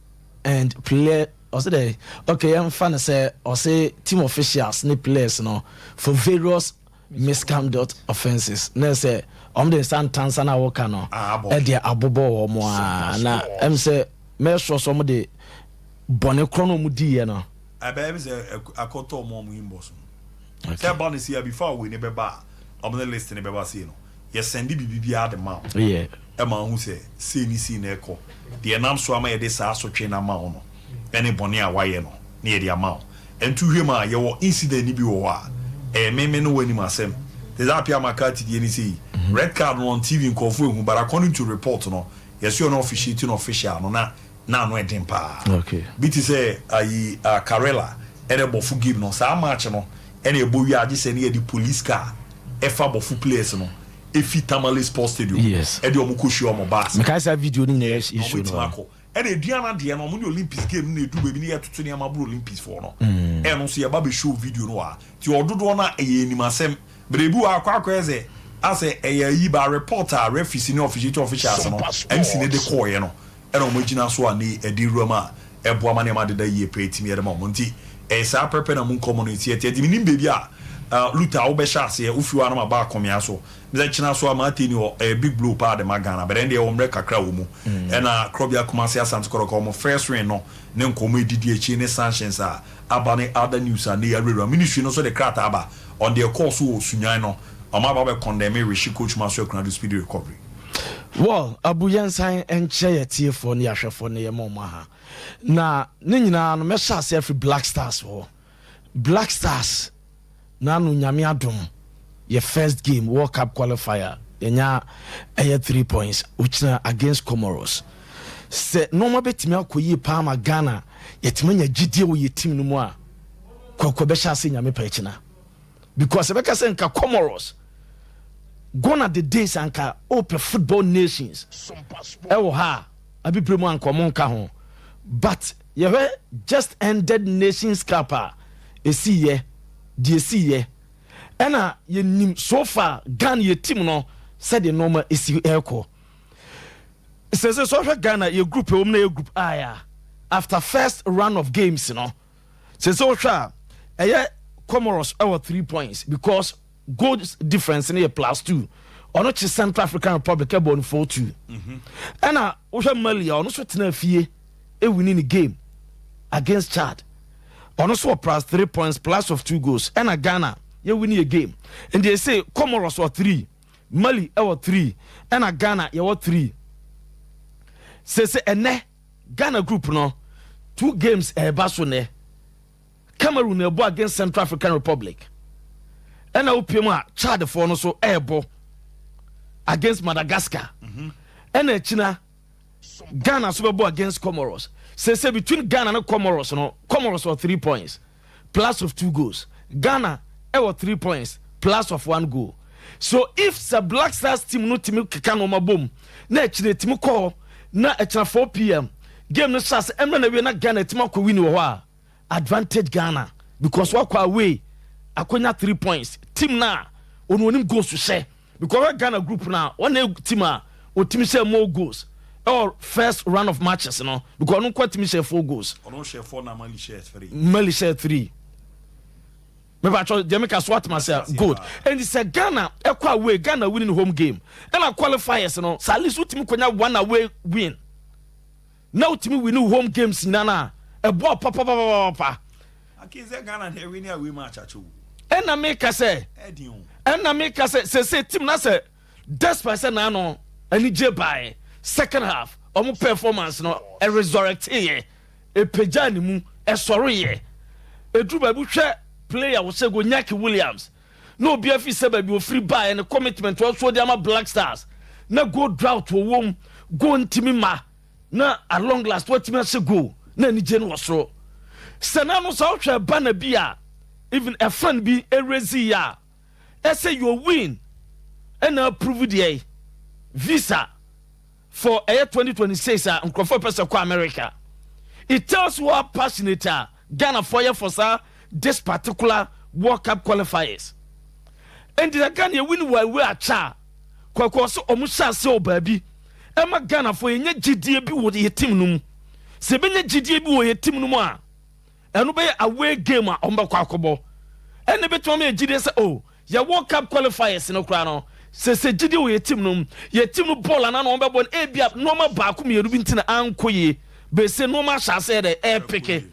S6: and player, ɔsɛ dɛ, okay, yɛmfa no sɛ ɔsɛ team officials ne players no for various misconduct offences, na sɛ ɔmo de nsa ntansa na wɔka no
S1: Ah, abɔ.
S6: ɛde abobɔ wɔn a, na ɛm sɛ mɛsɔ so ɔmo de bɔne korɔ no ɔmo diiɛ no.
S1: Ɛbɛyɛ bi sɛ akɔtɔ ɔmo inbox no sɛ ɛba no si a, before wei ne bɛba a, ɔmo ne list ne bɛba sei no, yɛsɛnde biribi biara de ma wo. Ɛma ho sɛ sei ne sei na ɛkɔ deɛ ɛnam so ama yɛde saa asotwe no ama wo no, ɛne bɔne a wayɛ no ne yɛde ama wo. Ɛnto hwɛ mu a, yɛwɔ incident no bi wɔ hɔ a ɛyɛ meme ne w'anim asɛm te sɛ Appiah McCarthy deɛ ne sɛ yi red card no on TV nkɔɔfo ehu, but according to report no, yɛsɛ ɔno officiating official no na ano ɛden paa. Bi te sɛ ayi Karela ɛna Bɔfo game no, saa match no ɛna ɛbɔ wie agye sɛ ne yɛde police car ɛfa Bɔfo players no efi Tamale Sports Stadium ɛde ɔmo kɔ hyia ɔmo bus.
S6: Mekae saa video no nyinaa
S1: ɔmo
S6: issue
S1: etimi
S6: no.
S1: Akɔ ɛna Aduana deɛ no, ɔmo ne Olympics game no na edu baabi ne yɛtoto nneɛma boro Olympics foɔ no. Ɛno nso yɛba bɛ show video no wɔ ha, ti ɔdodoɔ no a ɛyɛ anim asɛm berebi wɔ akɔ akɔyɛ sɛ asɛ ɛyɛ ayi ba report a referees ne officiating officials no, MC ne de kɔɔyɛ no, ɛna ɔmo gyina so a ne ɛde wura mu a ɛboa ma nneɛma deda yie pɛ etimi yɛde ma ɔmo. Nti ɛyɛ saa pɛpɛ na mu nkɔmɔ no eti ɛti ɛti mi nim beebi a Luta wobɛhyɛ aseɛ wofi hɔ anam aba akɔmea so sɛ kyena so a maate ni hɔ. Ɛyɛ big blow paa de ma Ghana bɛrɛ deɛ wɔ mmerɛ kakra wɔ mu. Ɛna Krɔbea Kumase Asante Kɔtɔkɔ ɔmo first win no ne nkɔmɔ edidi akyi ne sanctions a aba ne other news a ne yɛ awurawura. Ministry no nso de krataa aba on deɛ kɔɔ so wɔ Sunyan no, ɔmo aba bɛ condemn Rishi coach Maso Akunadu speedy recovery.
S6: Well, Abu, yɛnsan nkyerɛ yɛ tiefoɔ ne yɛahwɛfoɔ ne yɛma ɔmo aha na ne nyinaa no, mɛhyɛ ase afiri Black Stars hɔ. Black Stars nano, Nyame adom, yɛ first game World Cup qualifier, yɛnya ɛyɛ 3 points. Okyina against Comoros, sɛ nneɛma bɛtumi akɔ yie paa ma Ghana, yɛtumi anya gyidie wɔ yɛ team no mu a, kɔkɔ bɛhyɛ ase. Nyame pɛ, akyina, because ɛbɛka sɛ nka Comoros, gone are the days anka opɛ football nations ɛwɔ ha a abibire mu anka ɔmo nka ho, but yɛhwɛ just ended Nations Cup a esi yɛ deɛ esi yɛ, ɛna yɛnim so far Ghana yɛ team no sɛdeɛ nneɛma esi ɛrekɔ. Sɛ ɔhwɛ Ghana yɛ group ɛwɔ mu na yɛ Group I a, after first round of games no, sɛ ɔhwɛ a, ɛyɛ Comoros ɛwɔ 3 points because goal difference no yɛ +2. Ɔno kye Central African Republic ɛbɔ no 4-2. Ɛna wohwɛ Mali a, ɔno nso tena fie ewini ne game against Chad, ɔno nso wɔ +3 points, plus of two goals. Ɛna Ghana yɛwini yɛ game, nti ɛsɛ Comoros wɔ 3, Mali ɛwɔ 3, ɛna Ghana yɛwɔ 3. Sese ɛnɛ Ghana group no, two games ɛɛba so nɛ. Cameroon ɛbɔ against Central African Republic, ɛna wopie mu a, Chadfoɔ no so ɛɛbɔ against Madagascar. Ɛna akyina Ghana so bɛbɔ against Comoros. Sese between Ghana ne Comoros no, Comoros wɔ 3 points, plus of two goals. Ghana ɛwɔ 3 points, plus of one goal. So if sɛ Black Stars team no tumi keka no ɔma bom na akyire tumi kɔɔ na ɛkyina 4 p.m. game no hyɛ ase ɛmmerɛ na wie na Ghana tumi akɔ win wɔ hɔ a, advantage Ghana because wakɔ away akonya 3 points, team na onu onim goals hyɛ, because wɔyɛ Ghana group na wɔn team a otimi hyɛ more goals ɛwɔ first round of matches no, because ɔno nkɔ timi hyɛ four goals.
S1: Ɔno hyɛ four na Mali hyɛ three.
S6: Mali hyɛ three. Mepatwɛ deɛ meka so atoma sɛ good. Ɛnti sɛ Ghana ɛkɔ away, Ghana winning home game ɛna qualifiers no, sɛ at least wotumi konya one away win na wotumi win home games nyinaa no a, ɛboa papapapapa.
S1: Akin sɛ Ghana na ɛwin away match akyɛ o.
S6: Ɛna meka sɛ, ɛna meka sɛ sese team na sɛ despite sɛ naano anigye baeɛ, second half ɔmo performance no ɛresurrect yɛ, epagya ne mu, ɛsɔre yɛ, eduru baabi, hwɛ player wɔhyɛ go, Nyaki Williams, na obi afi sɛ baabi ofiri baeɛ ne commitment wɔso de ama Black Stars na goal drought wɔ wɔm, goal ntumi ma, na at long last watumi ahyɛ goal na anigye no wɔ soro. Sɛ nano sɛ wohwɛ banner bi a even a fan bi erezi a ɛsɛ your win ɛna approve deɛ visa for ɛyɛ 2026 a nkurɔfoɔ pɛ sɛ kɔ America. It tells you how passionate a Ghanafoɔ yɛ for saa this particular World Cup qualifiers. Nti sɛ Ghana yɛ win wɔ awie akyɛ a, kɔkɔɔ sɛ ɔmo hyɛ ase wɔ baabi ɛma Ghanafoɔ yɛnyɛ gyidie bi wɔ yɛ team no mu. Sɛ ebɛnya gyidie bi wɔ yɛ team no mu a, ɛno bɛyɛ away game a ɔmo bɛkɔ akɔbɔ, ɛna bɛtuma ma yɛ gyidie sɛ, oh, yɛ World Cup qualifiers no koraa no, sɛ gyidie wɔ yɛ team no mu, yɛ team no bɔɔl anaa na wɔn bɛbɔ no, ebia nneɛma baako mmienu bi nti na ankɔ yie, bɛsɛ nneɛma ahyɛ ase yɛ dɛ ɛɛpeke.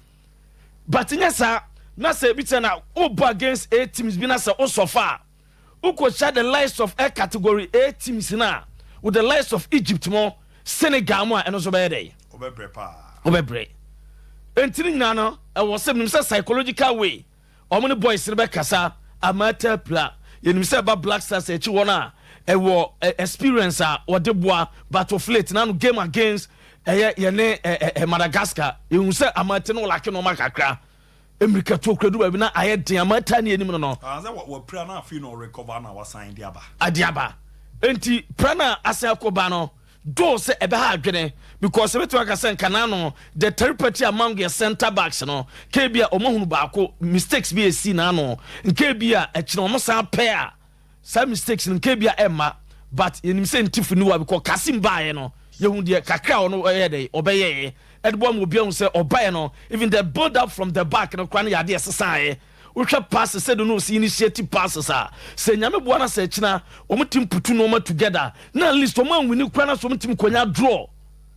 S6: But nyɛ saa na sɛ ebi kyerɛ na wobɔ against A teams bi na sɛ wosɔfa a, wokɔhyia the likes of A category A teams na with the likes of Egypt mo, Senegal mo a, ɛno nso bɛyɛ dɛ
S1: wobɛbrɛ paa.
S6: Wobɛbrɛ. Enti ne nyinaa no, ɛwɔ sɛ menim sɛ psychological way ɔmo ne boys no bɛkasa amata pla. Yɛnim sɛ ɛba Black Stars akyi hɔ no a, ɛwɔ experience a wɔde boa, but of late na no game against ɛyɛ yɛne ɛ ɛ Madagascar, yɛhu sɛ amate no wɔlake nɔɔma kakra, mmirika to okura du baabi na ayɛ den. Amata ne anim no.
S1: Ah, sɛ wɔpira na afei na ɔrecover na wasan de aba.
S6: Ade aba nti pra na asan akɔba no doo sɛ ɛbɛha adwene, because ebɛtumi aka sɛ nkana no the third party among your center backs no kebi a ɔmo ahunu baako mistakes bi esi n'ano, nke bi a ɛkyerɛ ɔmo san pɛ a saa mistakes no nke bi a ɛmma. But yɛnim sɛ ntifu ni wa, because Kasim baayɛ no, yɛhu deɛ kakra a ɔno ɛyɛ dɛ ɔbɛyɛɛ ɛde bɔ ama obi ahu sɛ ɔbaeɛ no, even the build up from the back no koraa no yɛ adeɛ ɛsesaeɛ. Wohwɛ passes sɛ de no osi initiative passes a, sɛ Nyame boa no sɛ akyina wɔn team putu nneɛma together na at least wɔn anwini koraa na so wɔn team konya draw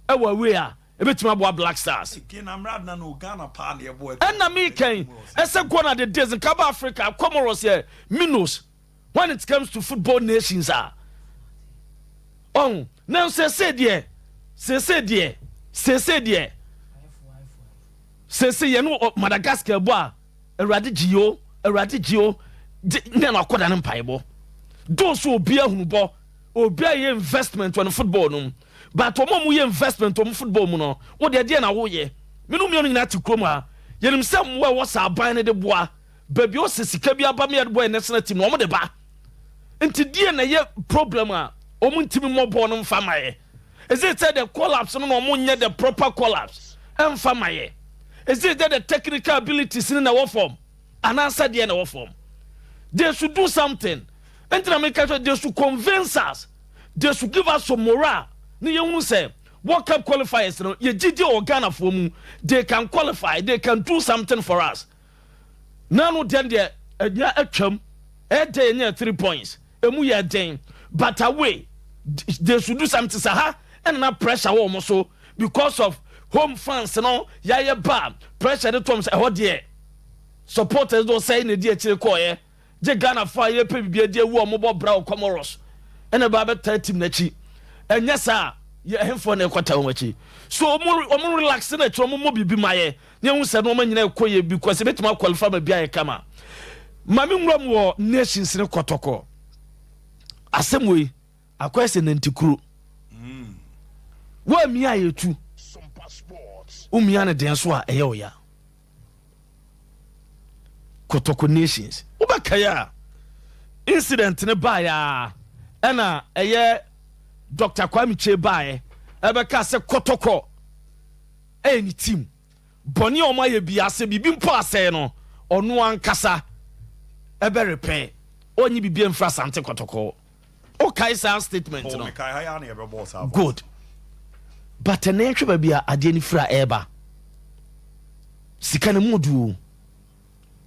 S6: ɛwɔ away a, ebɛtumi aboa Black Stars.
S1: Kena mmerɛ na no Ghana paa na yɛbɔ.
S6: Ɛna mi kɛn ɛsɛ gone are the days nkaba Africa, Comoros yɛ minus when it comes to football nations a ɔn na sese deɛ sese yɛn no Madagascar bɔ a, Awurade gye o, Awurade gye o gye ne na akɔda ne mpaebɔ dɔɔso. Obi ahunu bɔ, obi ayɛ investment wɔ ne football no mu, but wɔn a wɔyɛ investment wɔ football mu no, wɔn deɛ, deɛ na wɔyɛ. Minnu mmienu nyinaa te kurom ha, yɛnim sɛ mmoa a ɛwɔ saa aban no de boa baabi a ɔsɛ sika bi aba mi yɛde bɔ yɛ national team na wɔn de ba. Nti deɛ na ɛyɛ problem a wɔn ntumi mmɔ bɔɔl no mfa ma yɛ? Is it sɛ the collapse no na wɔn nyɛ the proper collapse ɛmfa ma yɛ? Is it that the technical abilities no na ɛwɔ fam, anaasɛ deɛ na ɛwɔ fam? They should do something. Nti na meka sɛ they should convince us, they should give us some morale ne yɛhunu sɛ World Cup qualifiers no, yɛgyegye wɔ Ghanafoɔ mu, they can qualify, they can do something for us. Nanu deɛ ɛnya atwam, ɛdɛ yɛnyɛ 3 points, emu yɛ den, but away they should do something. Sɛ ha ɛna na pressure wɔ wɔn so because of home fans no, yɛayɛ ba pressure de tɔm sɛ ɛhɔ deɛ supporters do sɛn na edi akyire kɔɔyɛ gye Ghana fo a yɛpɛ bibi adi ewu a wɔbɔ bra wɔ Comoros ɛna ba abɛtaa team n'akyi. Ɛnyɛ saa, yɛ ɛhenfoɔ na ɛkɔta wɔn akyi so wɔn relax na akyerɛ wɔn mmɔ biribi ma yɛ ne ehu sɛ nneɛma nyinaa ɛkɔ yɛ, because ebɛtumi aqualify ma bi ayɛ kama. Maame nwura mu wɔ nations ne Kɔtɔkɔ asɛm wei akɔyɛ sɛ nantikuro wɔamia a yɛtu womia no den so a, ɛyɛ wo ya. Kɔtɔkɔ nations, wobɛkae a, incident ne baeɛ a, ɛna ɛyɛ Dr Kwame Kye baeɛ ɛbɛka sɛ Kɔtɔkɔ ɛyɛ ne team bɔne a ɔmo ayɛ bia, sɛ biribi mpo asɛe no, ɔno ankasa ɛbɛrepɛ ɔnye biribi mfra Asante Kɔtɔkɔ. Wokae saa statement no?
S1: Mekae ha yɛ na yɛbɛbɔɔ saa.
S6: Good, but ɛnɛ nhwɛ baabi a adeɛ no firi a ɛreba. Sika no mu du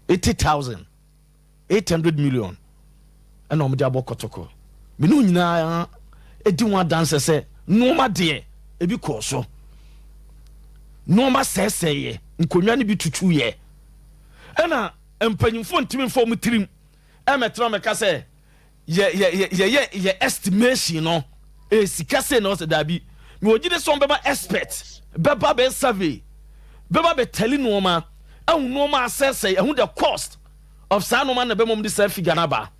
S6: 80,800 million ɛna ɔmde abɔ Kɔtɔkɔ. Mene wo nyinaa ɛdi ho adanse sɛ nnoɔma deɛ ebi kɔɔ so, nnoɔma sɛesɛeɛ, nkonnwa no bi tutuyɛ, ɛna mpanyimfoɔ ntumi mfa ɔmo tirim. Ɛmɛtena mɛka sɛ yɛ yɛ yɛ yɛyɛ yɛ estimation no, sika sei na ɔsɛ daabi. Na wɔgye de sɛ ɔmbɛba, expert bɛba bɛ survey, bɛba bɛ tally nneɛma, ɛhu nneɛma asɛsɛ, ɛhu the cost of saa nneɛma na bɛma de saa figure no aba.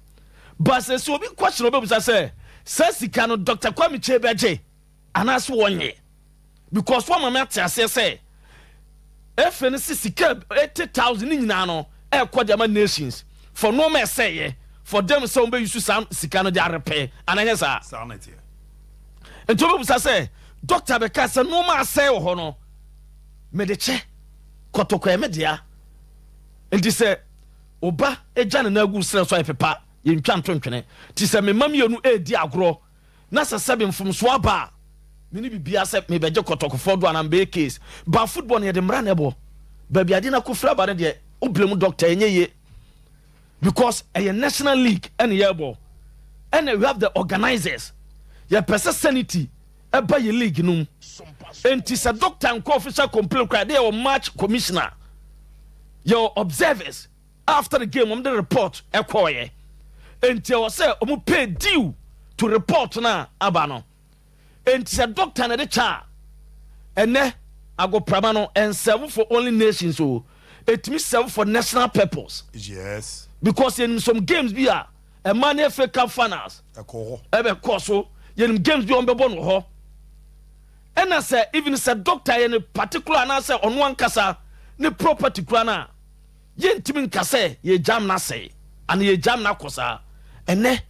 S6: But sɛ obi question, ɔbɛbusa sɛ saa sika no, Dr Kwame Kyei bɛgye anaasɛ wɔnyɛ, because wɔn maame ate aseɛ sɛ efe no si sika 80,000 ne nyinaa no ɛɛkɔ de ama Nations for nneɛma ɛsɛyɛ for them sɛ wɔn bɛ use saa sika no de arepɛ ananyɛ saa.
S1: Saa na ɛteɛ.
S6: Nti wɔbɛbusa sɛ doctor bɛka sɛ nneɛma asɛe wɔ hɔ no, mede kyɛ Kɔtɔkɔ ɛmɛ dea. Nti sɛ ɔba agya ne nan agu serɛ so ayɛ pepa, yɛntwa nto ntwene. Nti sɛ mema mmienu ɛredi agorɔ na sɛ sɛbe mfomsoɔ aba a, mene bibia sɛ mebɛgye Kɔtɔkɔfoɔ do anaa mbɛyɛ case ba. Football no, yɛde mmara na ɛbɔ. Baabi ade no akɔfiri aba no deɛ, wobrɛ mu doctor, ɛnyɛ yie, because ɛyɛ national league ɛne yɛbɔ, ɛna we have the organizers. Yɛpɛ sɛ sanity ɛba yɛ league no mu. Enti sɛ doctor nkɔ official complaint koraa de, yɛwɔ match commissioner, yɛwɔ observers. After the game, wɔn de report ɛkɔɔyɛ, enti ɛwɔ sɛ wɔn pay due to report na aba no. Enti sɛ doctor na de kyɛ a, ɛnɛ agoprama no ɛnserve for only Nations o, etumi serve for national purpose. Because yɛnim some games bi a ɛma ne FA Cup finals
S1: ɛkɔ hɔ.
S6: Ɛbɛkɔ so. Yɛnim games bi a wɔn bɛbɔ no hɔ. Ɛna sɛ even sɛ doctor yɛ ne particular anaasɛ ɔno ankasa ne property kura no a, yɛntumi nka sɛ yɛgyam no asɛe ana yɛgyam no akɔ saa. Ɛnɛ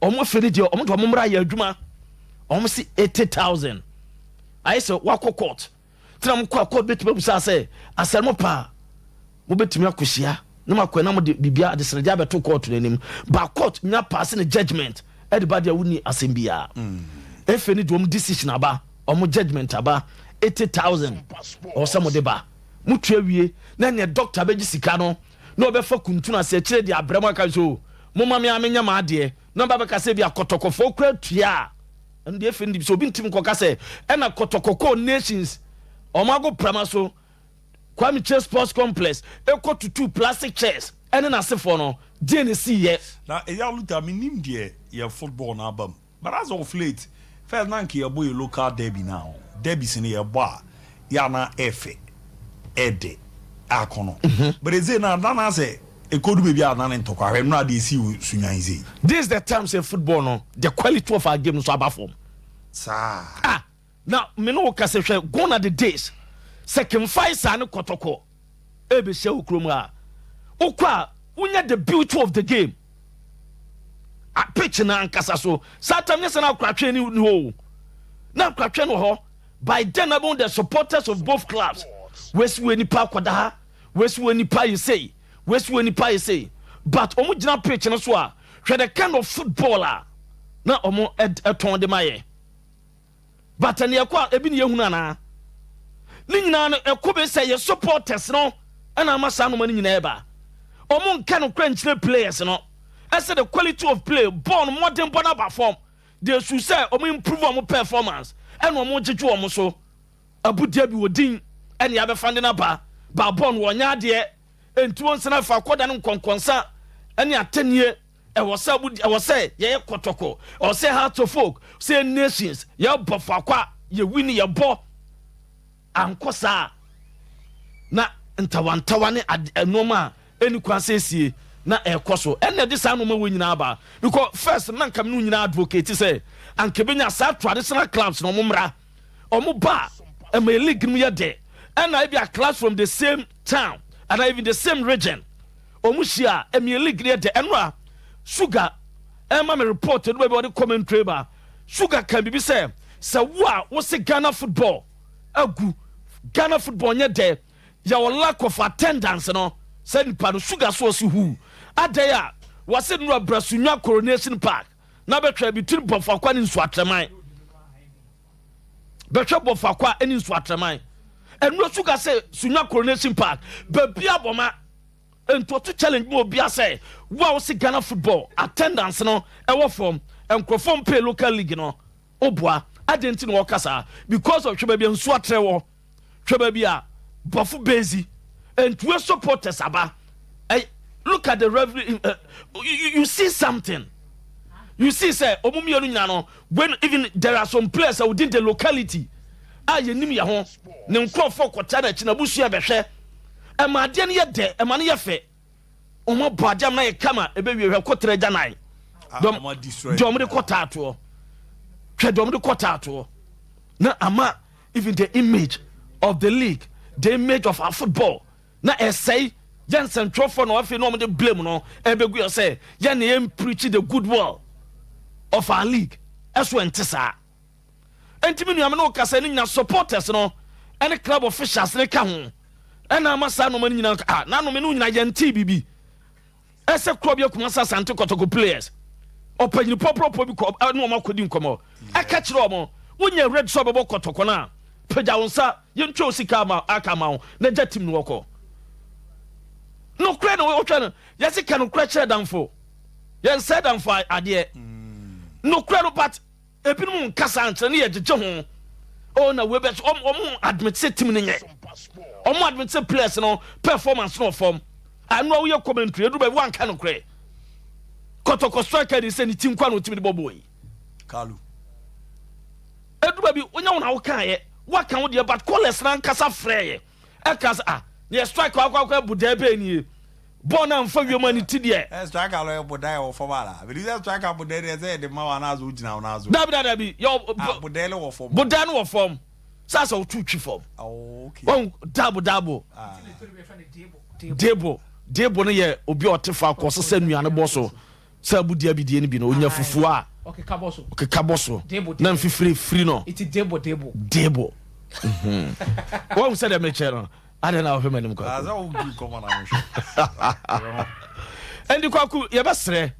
S6: ɔmo afei no deɛ, ɔmo de ɔmo mmra yɛ adwuma. Ɔmo si 80,000 ayɛ sɛ wakɔ court tena mo kɔ a, court bɛtumi abusa sɛ asɛre mo paa, mobɛtumi akɔhyia na makɔ na mode biribia adesrɛdeɛ abɛto court no anim ba. Court nya pass ne judgment ɛde ba deɛ, wonni asɛm biara. Efe ne deɛ, ɔmo decision aba, ɔmo judgment aba, 80,000 ɔwɔ sɛ mode ba. Motua wie na neɛ doctor bɛgye sika no na ɔbɛfa kuntun ase akyire de abrɛ mu aka so, moma me amenyɛ ma adeɛ na ɔba bɛka sɛ bi akɔtɔkɔfoɔ kura tua a, ɛno deɛ efe ne sɛ obi ntim nkɔka sɛ ɛna Kɔtɔkɔkɔ Nations ɔmo ago prama so Kwame Kyei Sports Complex ekɔ tutu plastic chairs ɛne n'asefoɔ no gye ne si yɛ.
S1: Na ɛyɛ aluta, menim deɛ yɛ football no aba mu, but as of late, first na nka yɛbɔ yɛ local derby. Now derbies no yɛbɔ a, yɛ ana ɛfɛ ɛdɛ akɔnɔ, but ɛsɛ na adana sɛ ɛkɔdu baabi a adana ne ntɔkwa. Hwɛ nnora deɛ ɛsi wɔ Sunwan sei.
S6: This is the time sɛ football no, the quality of our game nso aba fam.
S1: Saa.
S6: Ah, na me ne wo kasa, hwɛ, gone are the days sɛ kemfae saa ne Kɔtɔkɔ ɛbɛhyia wo kurom a, wokɔ a wonya the beauty of the game. A pitch na ankasa so saa tam nyɛ sɛ na akoratwe ne ni hɔ o, na akoratwe no hɔ. By then na bɛhu the supporters of both clubs, wesi wɔ nipa akɔda ha, wesi wɔ nipa yi sei, wesi wɔ nipa yi sei, but ɔmo gyina pitch no so a, hwɛ the kind of football a na ɔmo ɛtɔn de ma yɛ. But ɛne ɛkɔ a, ebi ne yɛhunu anaa ne nyinaa no ɛkɔ bɛ sɛ yɛ supporters no ɛna ama saa noma no nyinaa ɛba. Ɔmo nka no kora nkyerɛ players no ɛsɛ the quality of play, ball no mmɔden bɔ no aba fam de esu sɛ ɔmo improve ɔmo performance, ɛna ɔmo gyegye ɔmo so abudia bi wɔ din ɛne abɛfa de n'aba ba ball no wɔnyɛ adeɛ nti wɔn nsana fa akɔda no nkɔnkɔnsa ɛne atɛnie. Ɛwɔ sɛ ɛwɔ sɛ yɛyɛ Kɔtɔkɔ, ɛwɔ sɛ Hearts of Oak, sɛ Nations yɛbɔ faakɔ a yɛwi ne yɛbɔ ankɔ saa na ntawantawa ne nneɛma a ɛni kwan sɛ esie na ɛkɔ so. Ɛna ɛde saa nneɛma wɔ nyinaa ba, because first na nka mi no nyinaa advocate sɛ anka benya saa traditional clubs na ɔmo mmra. Ɔmo ba a, ɛma yɛ league no mu yɛ dɛ. Ɛna ebi a class from the same town and even the same region ɔmo hyia a, ɛma yɛ league no yɛ dɛ. Ɛno a Sugar ɛma mi report ɛnu baabi a ɔde commentary ba. Sugar kan bibi sɛ wo a wosi Ghana football agu, Ghana football nyɛ dɛ, yɛwɔ lack of attendance no, sɛ nipa no Sugar so ɔsi hu adan a wɔsi nura Brasunya Coronation Park na bɛtwɛ between Bɔfakwa ne Nsuatrɛman, bɛhwɛ Bɔfakwa ne Nsuatrɛman. Ɛnura Sugar sɛ Sunya Coronation Park baabi abɔma ntoto challenge mu obi asɛ wo a wosi Ghana football attendance no ɛwɔ fam, nkurɔfoɔ mpɛ local league no, woboa adi nti na wɔkasa because of hwɛ baabi a nsuo atrɛ wɔ, hwɛ baabi a Bɔfo bezi ntuo supporters aba. Ɛ Look at the referee. You see something. You see sɛ ɔmo mmienu nyinaa no, when even there are some players within the locality a yɛnim yɛ ho ne nkurɔfoɔ kɔta n'akyi na abusua bɛhwɛ, ɛma adeɛ no yɛ dɛ, ɛma no yɛ fɛ. Ɔmo abɔ adeɛ am na yɛ kama. Ɛbɛwie, hwɛ, kɔtɛrɛ gya nan
S1: Ah, ɔmo destroy.
S6: deɛ ɔmo de kɔ taatoɔ, hwɛ deɛ ɔmo de kɔ taatoɔ na ama even the image of the league, the image of our football na ɛsɛe. Yɛn nsɛntwerɛfoɔ na afei na ɔmo de blame no ɛbɛgu yɛ sɛ yɛn na yɛn preach the good will of our league. Ɛso ɛnte saa. Ɛnti mi nuame no kasa ne nyina, supporters no ɛne club officials ne ka ho ɛna ama saa nneɛma no nyinaa. Ah, n'anome no nyinaa yɛn ti bibi ɛsɛ kuro bi akuma sa Asante Kɔtɔkɔ players ɔpanyini pɔpɔpɔ bi kɔ ɛne ɔmo akɔdi nkɔmɔ, ɛka kyerɛ ɔmo, wonyɛ ready sɛ ɔbɛbɔ Kɔtɔkɔ no a, pagya wo nsa, yɛntwa wo sika ama aka ama wo na gya team no wɔkɔ. Nokorɛ na wɔtwa no, yɛse ka nokorɛ kyerɛ damfo, yɛnsɛ damfo adeɛ nokorɛ no, but ebinom nkasa nkyerɛ ne yɛgyegye ho. Oh, na wei bɛ ɔmo admit sɛ team no nyɛ, ɔmo admit sɛ players no performance no wɔ fam. Ano a woyɛ commentary edu baabi wanka nokorɛ, Kɔtɔkɔ striker de sɛ ne ti nkwa na otimi de bɔ bɔɔl yi.
S1: Kalu.
S6: Edu baabi wonya wo na wokaayɛ, waka wo deɛ, but callers na nkasa frɛ yɛ ɛka sɛ, ah, yɛ strike akɔ akɔ ɛbu dɛɛ bɛɛ nie, bɔɔl na nfa wiem a ne ti deɛ.
S1: Ɛ striker lɔ yɛ bodan wɔ fam ala bidi sɛ striker bodan deɛ sɛ yɛde ma wa n'azo gyina wɔn azo.
S6: Dabi, dabi, yɛ.
S1: Ah, bodan no wɔ fam.
S6: Bodan no wɔ fam saa sɛ wotu twi fam.
S1: Oh, okay.
S6: Wɔn dabo dabo.
S1: Ah.
S6: Debo debo no yɛ obi a ɔte fa akɔ sɛ nnuane bɔ so sɛ abudi abidie no bi no onya fufuo a
S7: ɔkeka bɔ so.
S6: Ɔkeka bɔ so.
S7: Debo,
S6: na
S7: debo.
S6: mfifiri firi no.
S7: Iti debo debo.
S6: Debo wɔn sɛ deɛ mekyɛ no adɛn na wɔhwɛ m'anim?
S1: Ah,
S6: Kwaku.
S1: sɛ wo di nkɔmɔ na mehwɛ.
S6: Ɛnti Kwaku, yɛbɛsrɛ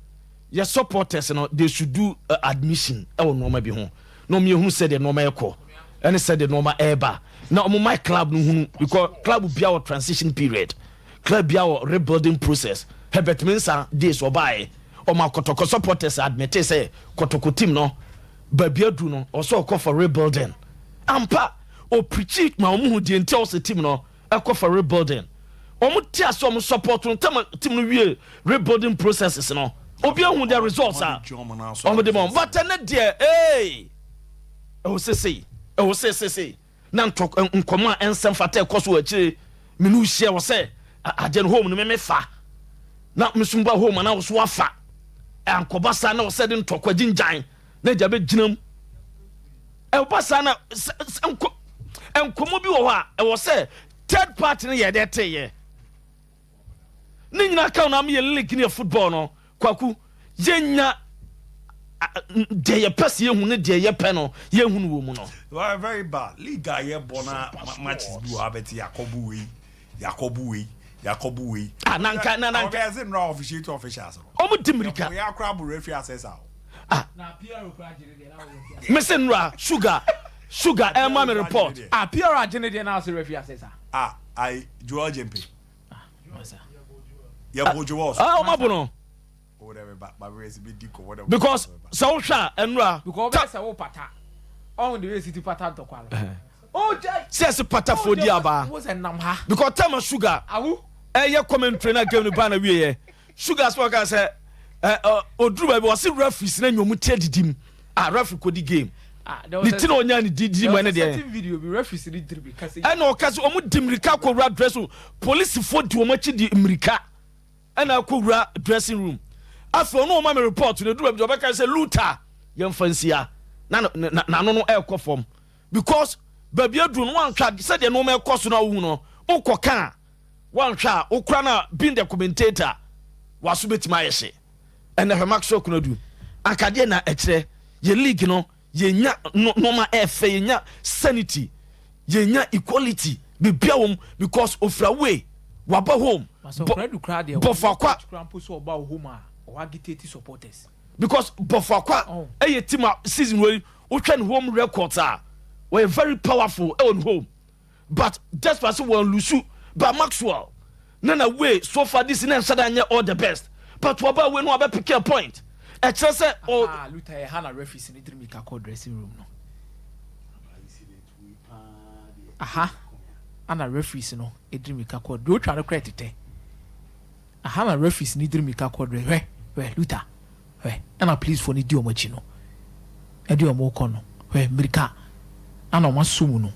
S6: yɛ supporters no, they should do admission ɛwɔ nneɛma bi ho na ɔmo yɛhunu sɛdeɛ nneɛma ɛkɔ ɛne sɛdeɛ nneɛma ɛɛba na ɔmo my club no hunu, because club bia wɔ transition period, club bia wɔ rebuilding process. Herbert Mensah days ɔbaeɛ, ɔmo akɔtɔkɔ supporters admit sɛ Kɔtɔkɔ team no baabi adu no, ɔsɛ ɔkɔ for rebuilding ampa. Ɔpirikyi ma ɔmo hu deɛ nti a ɔsɛ team no ɛkɔ for rebuilding. Ɔmo te ase, ɔmo support no tɛm team no wie rebuilding processes no, obi ehu the results a ɔmo de ma ɔmo. But ɛnɛ deɛ ee, ɛwɔ sese, ɛwɔ sese na ntɔ nkɔmɔ a ɛnsɛm fata ɛkɔ so wɔ akyire menu hyia wɔ sɛ adeɛ no home no mɛmɛ fa na mesumba home ana so afa ankɔba saa na wɔsɛ de ntɔkwa gyingyan na agya bɛgyina mu. Ɛba saa na nkɔmmɔ bi wɔ hɔ a ɛwɔ sɛ third party no yɛ dɛ teyɛ ne nyinaa ka na yɛ league ne yɛ football no. Kwaku, yɛnya deɛ yɛpɛ sɛ yɛhu ne deɛ yɛpɛ no yɛhu no wɔ mu no.
S1: Well, very bad league a yɛbɔ na matches bi wɔ ha bɛte yakɔbu wei, yakɔbu wei, yakɔbu wei.
S6: Ah, nanka na nanka.
S1: Ɔbɛyɛ sɛ nnura officiate officials no.
S6: Ɔmo di mirika.
S1: Yɛ akora abo referee assessor o.
S6: Ah.
S7: Na PRO kura gyere deɛ na wɔyɛ.
S6: Mese nnura sugar ɛma me report.
S7: Ah, PRO agyene deɛ na ɔsɛ referee assessor.
S1: Ah, ayi Joel Jempe. Yɛ bo Joel so.
S6: Ah, ɔmo abo no.
S1: O de bɛ ba ba bɛ si bi di kɔmɔ de.
S6: Because sɛ wohwɛ a ɛnura.
S7: Because ɔbɛ sɛ wo pata ɔhun de esi ti pata ntɔkwa no. O jɛ.
S6: Sɛ ɛsɛ patafoɔ di aba.
S7: Wo sɛ nam ha.
S6: Because tama sugar
S7: Awu.
S6: Ɛyɛ commentary na game no ba na wie yɛ sugar sɛ ɔka sɛ ɛ ɛ oduru baabi wɔsi referees na nyɔmu tie didi mu ah, referee kɔ di game ne ti na ɔnya ne di mu ɛne deɛ.
S7: Certain video bi, referees ni diri bi kase.
S6: Ɛna ɔka sɛ ɔmo di mirika kɔwura dressing room, polisifoɔ di wɔn akyi di mirika ɛna akɔwura dressing room. Afei ɔno ɔma mi report no, eduru baabi ɔbɛka sɛ luta yɛmfa nsia na n'ano no ɛrekɔ fam because baabi aduru no, wanhwɛ sɛdeɛ nneɛma ɛkɔ so no awohu no, wokɔ ka a wanhwɛ a wokora no a being the commentator waso bɛtumi ayɛ hye. Ɛnɛ hwɛ Maxwell Konadu ankadeɛ na ɛkyerɛ yɛ league no, yɛnya nneɛma ɛɛfɛ, yɛnya sanity, yɛnya equality bibia wɔm because ofura way waba home.
S7: Bɔfo akwa.
S6: Because bɔfo akwa ɛyɛ team a season wei wotwa ne home records a wɔyɛ very powerful ɛwɔ ne home, but despite sɛ wɔn lose, but Maxwell na way so far this na nhyɛ da nyɛ all the best, but wɔba wei no wabɛ pick a point, ɛkyerɛ sɛ
S7: ɔ. Ah, Luther, yɛ ha na referees ni diri mi ka kɔ dressing room no aha ana referees no ediri mi ka kɔ deɛ otwa no kora tetɛ. Aha na referees ni diri mirika kɔ dɛ, hwɛ, hwɛ Luther, hwɛ, ɛna policefoɔ no di wɔn akyi no, ɛde wɔn kɔ no, hwɛ mirika ana wɔn aso mu no.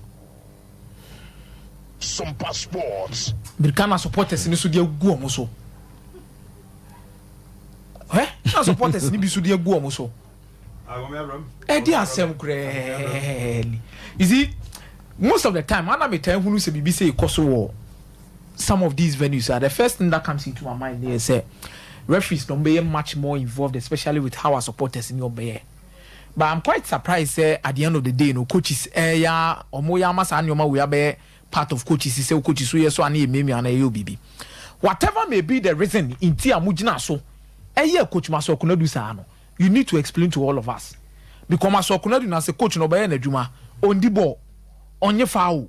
S8: Sompa Sports.
S7: Mirika na supporters ni so de agu wɔn so. Hwɛ, na supporters ni bi so de agu wɔn so. Ɛdi asɛm koraa ni. You see, most of the time ana mi taa hunu sɛ biribi sɛ ekɔ so wɔ some of these venues ah, the first thing that comes into my mind is sɛ referees no bɛyɛ much more involved, especially with how our supporters ni ɔbɛyɛ. But I'm quite surprised sɛ at the end of the day no, coaches ɛyà ɔmo yɛ ama saa nneɛma wei abɛyɛ part of coaches, sɛ coaches so yɛ so ani yɛ miamia ana ɛyɛ obibi. Whatever may be the reason nti a mo gyina so ɛyɛ Coach Maxwell Konadu saa no, you need to explain to all of us, because Maxwell Konadu na sɛ coach na ɔbɛyɛ n'adwuma, ondi ball, ɔnye foul.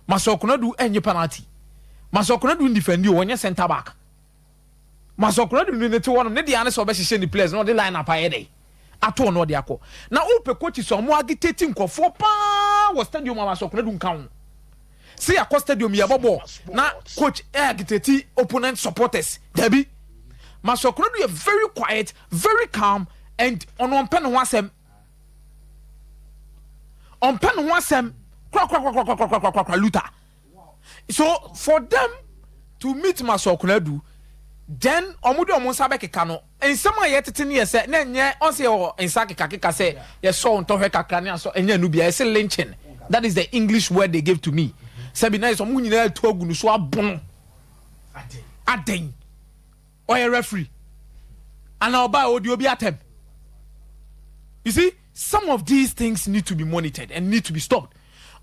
S7: Maxwell Konadu ɛnye penalty. Maxwell Konadu ndefend o, ɔnyɛ centre back. Maxwell Konadu ne te hɔ nom ne deɛ ane sɛ ɔbɛhyehyɛ ne players na ɔde line up ayɛ dɛ ato ɔno ɔde akɔ. Na wopɛ coaches a ɔmo agitate nkɔfoɔ paa wɔ stadium a, Maxwell Konadu nka ho. Sɛ yɛakɔ stadium, yɛbɔ ball na coach ɛ agitate opponent supporters, dabi. Maxwell Konadu yɛ very quiet, very calm, and ɔno ɔmpɛ ne ho asɛm, ɔmpɛ ne ho asɛm korakorakorakorakorakorakora, Luther. So for them to meet Maxwell Konadu, then ɔmo de ɔmo nsa bɛkeka no, nsɛm a yɛtete ne yɛ sɛ na ɛnyɛ ɔnsɛ yɛwɔ nsa kekakeka sɛ yɛsɔ ntɔhwɛ kakra ne asɔ, ɛnyɛ nu bia yɛsɛ lynching. That is the English word they gave to me, sɛbi na yɛ sɛ ɔmo nyinaa atu agu no so abono aden. Ɔyɛ referee ana ɔbaa odi obi atɛm? You see, some of these things need to be monitored and need to be stopped.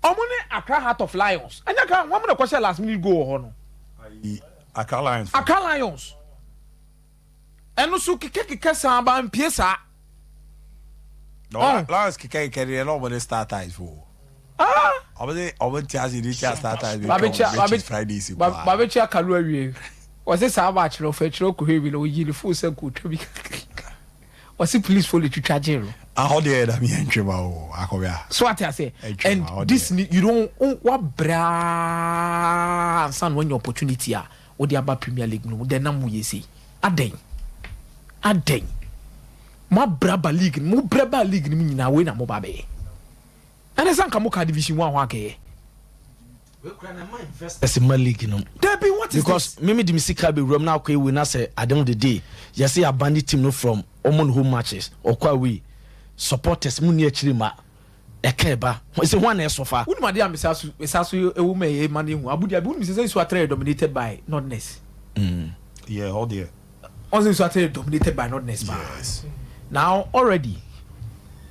S7: Ɔmo ne Accra Heart of Lions, ɛnyɛ Accra wɔn mo na kɔhyɛ last minute goal wɔ hɔ no.
S1: Accra Lions.
S7: Accra Lions ɛno so kekakeka saa ba mpie saa.
S4: No,
S7: Oh.
S4: Lions keka keka deɛ na ɔmo de StarTimes fo.
S7: Ah.
S4: Ɔmo de ɔmo ti ase de tia StarTimes.
S7: Babekyia
S4: Friday si kwa.
S7: Babekyia kalu awie, wɔsi saa match no ɔfɛ kyerɛ ɔkɔhwɛ bi na oyi ne phone sɛ kò bi wɔsi police fo le twitwa gye no.
S4: Ahɔ deɛ ɛda mi yɛn ntwe ma o akɔbea.
S7: So ate ase.
S4: Ɛtwa
S7: And
S4: ma, ɔdeɛ.
S7: this ni you don wa braa ansa na wanya opportunity a wode aba Premier League no mu, then na mo yɛ sei adɛn adɛn? Mo abra ba league no, mo brɛ ba league no mu nyinaa, wei na mo ba bɛyɛ. Ɛne sɛ nka mo ka Division One ho akɛyɛ.
S6: Ɛsɛ ma league no.
S7: Dabi, what is
S6: Because
S7: this?
S6: Mímí di mi sika bɛ wuram na akɔ ewu na sɛ at the end of the day yɛsɛ yɛ team no from ɔmo no home matches ɔkɔ away, supporters mu ni akyire ma ɛka ɛba ɛsɛ ho ana ɛsɔfa.
S7: Wonim adeɛ a mesa so ɛwɔ mu a ɛyɛ ma no ehu abudi abi, wonim sɛ Nsoatre yɛ dominated by Northerners?
S1: Yeah, all there.
S7: Ɔn sɛ Nsoatre yɛ dominated by Northerners paa.
S1: Yes.
S7: Now already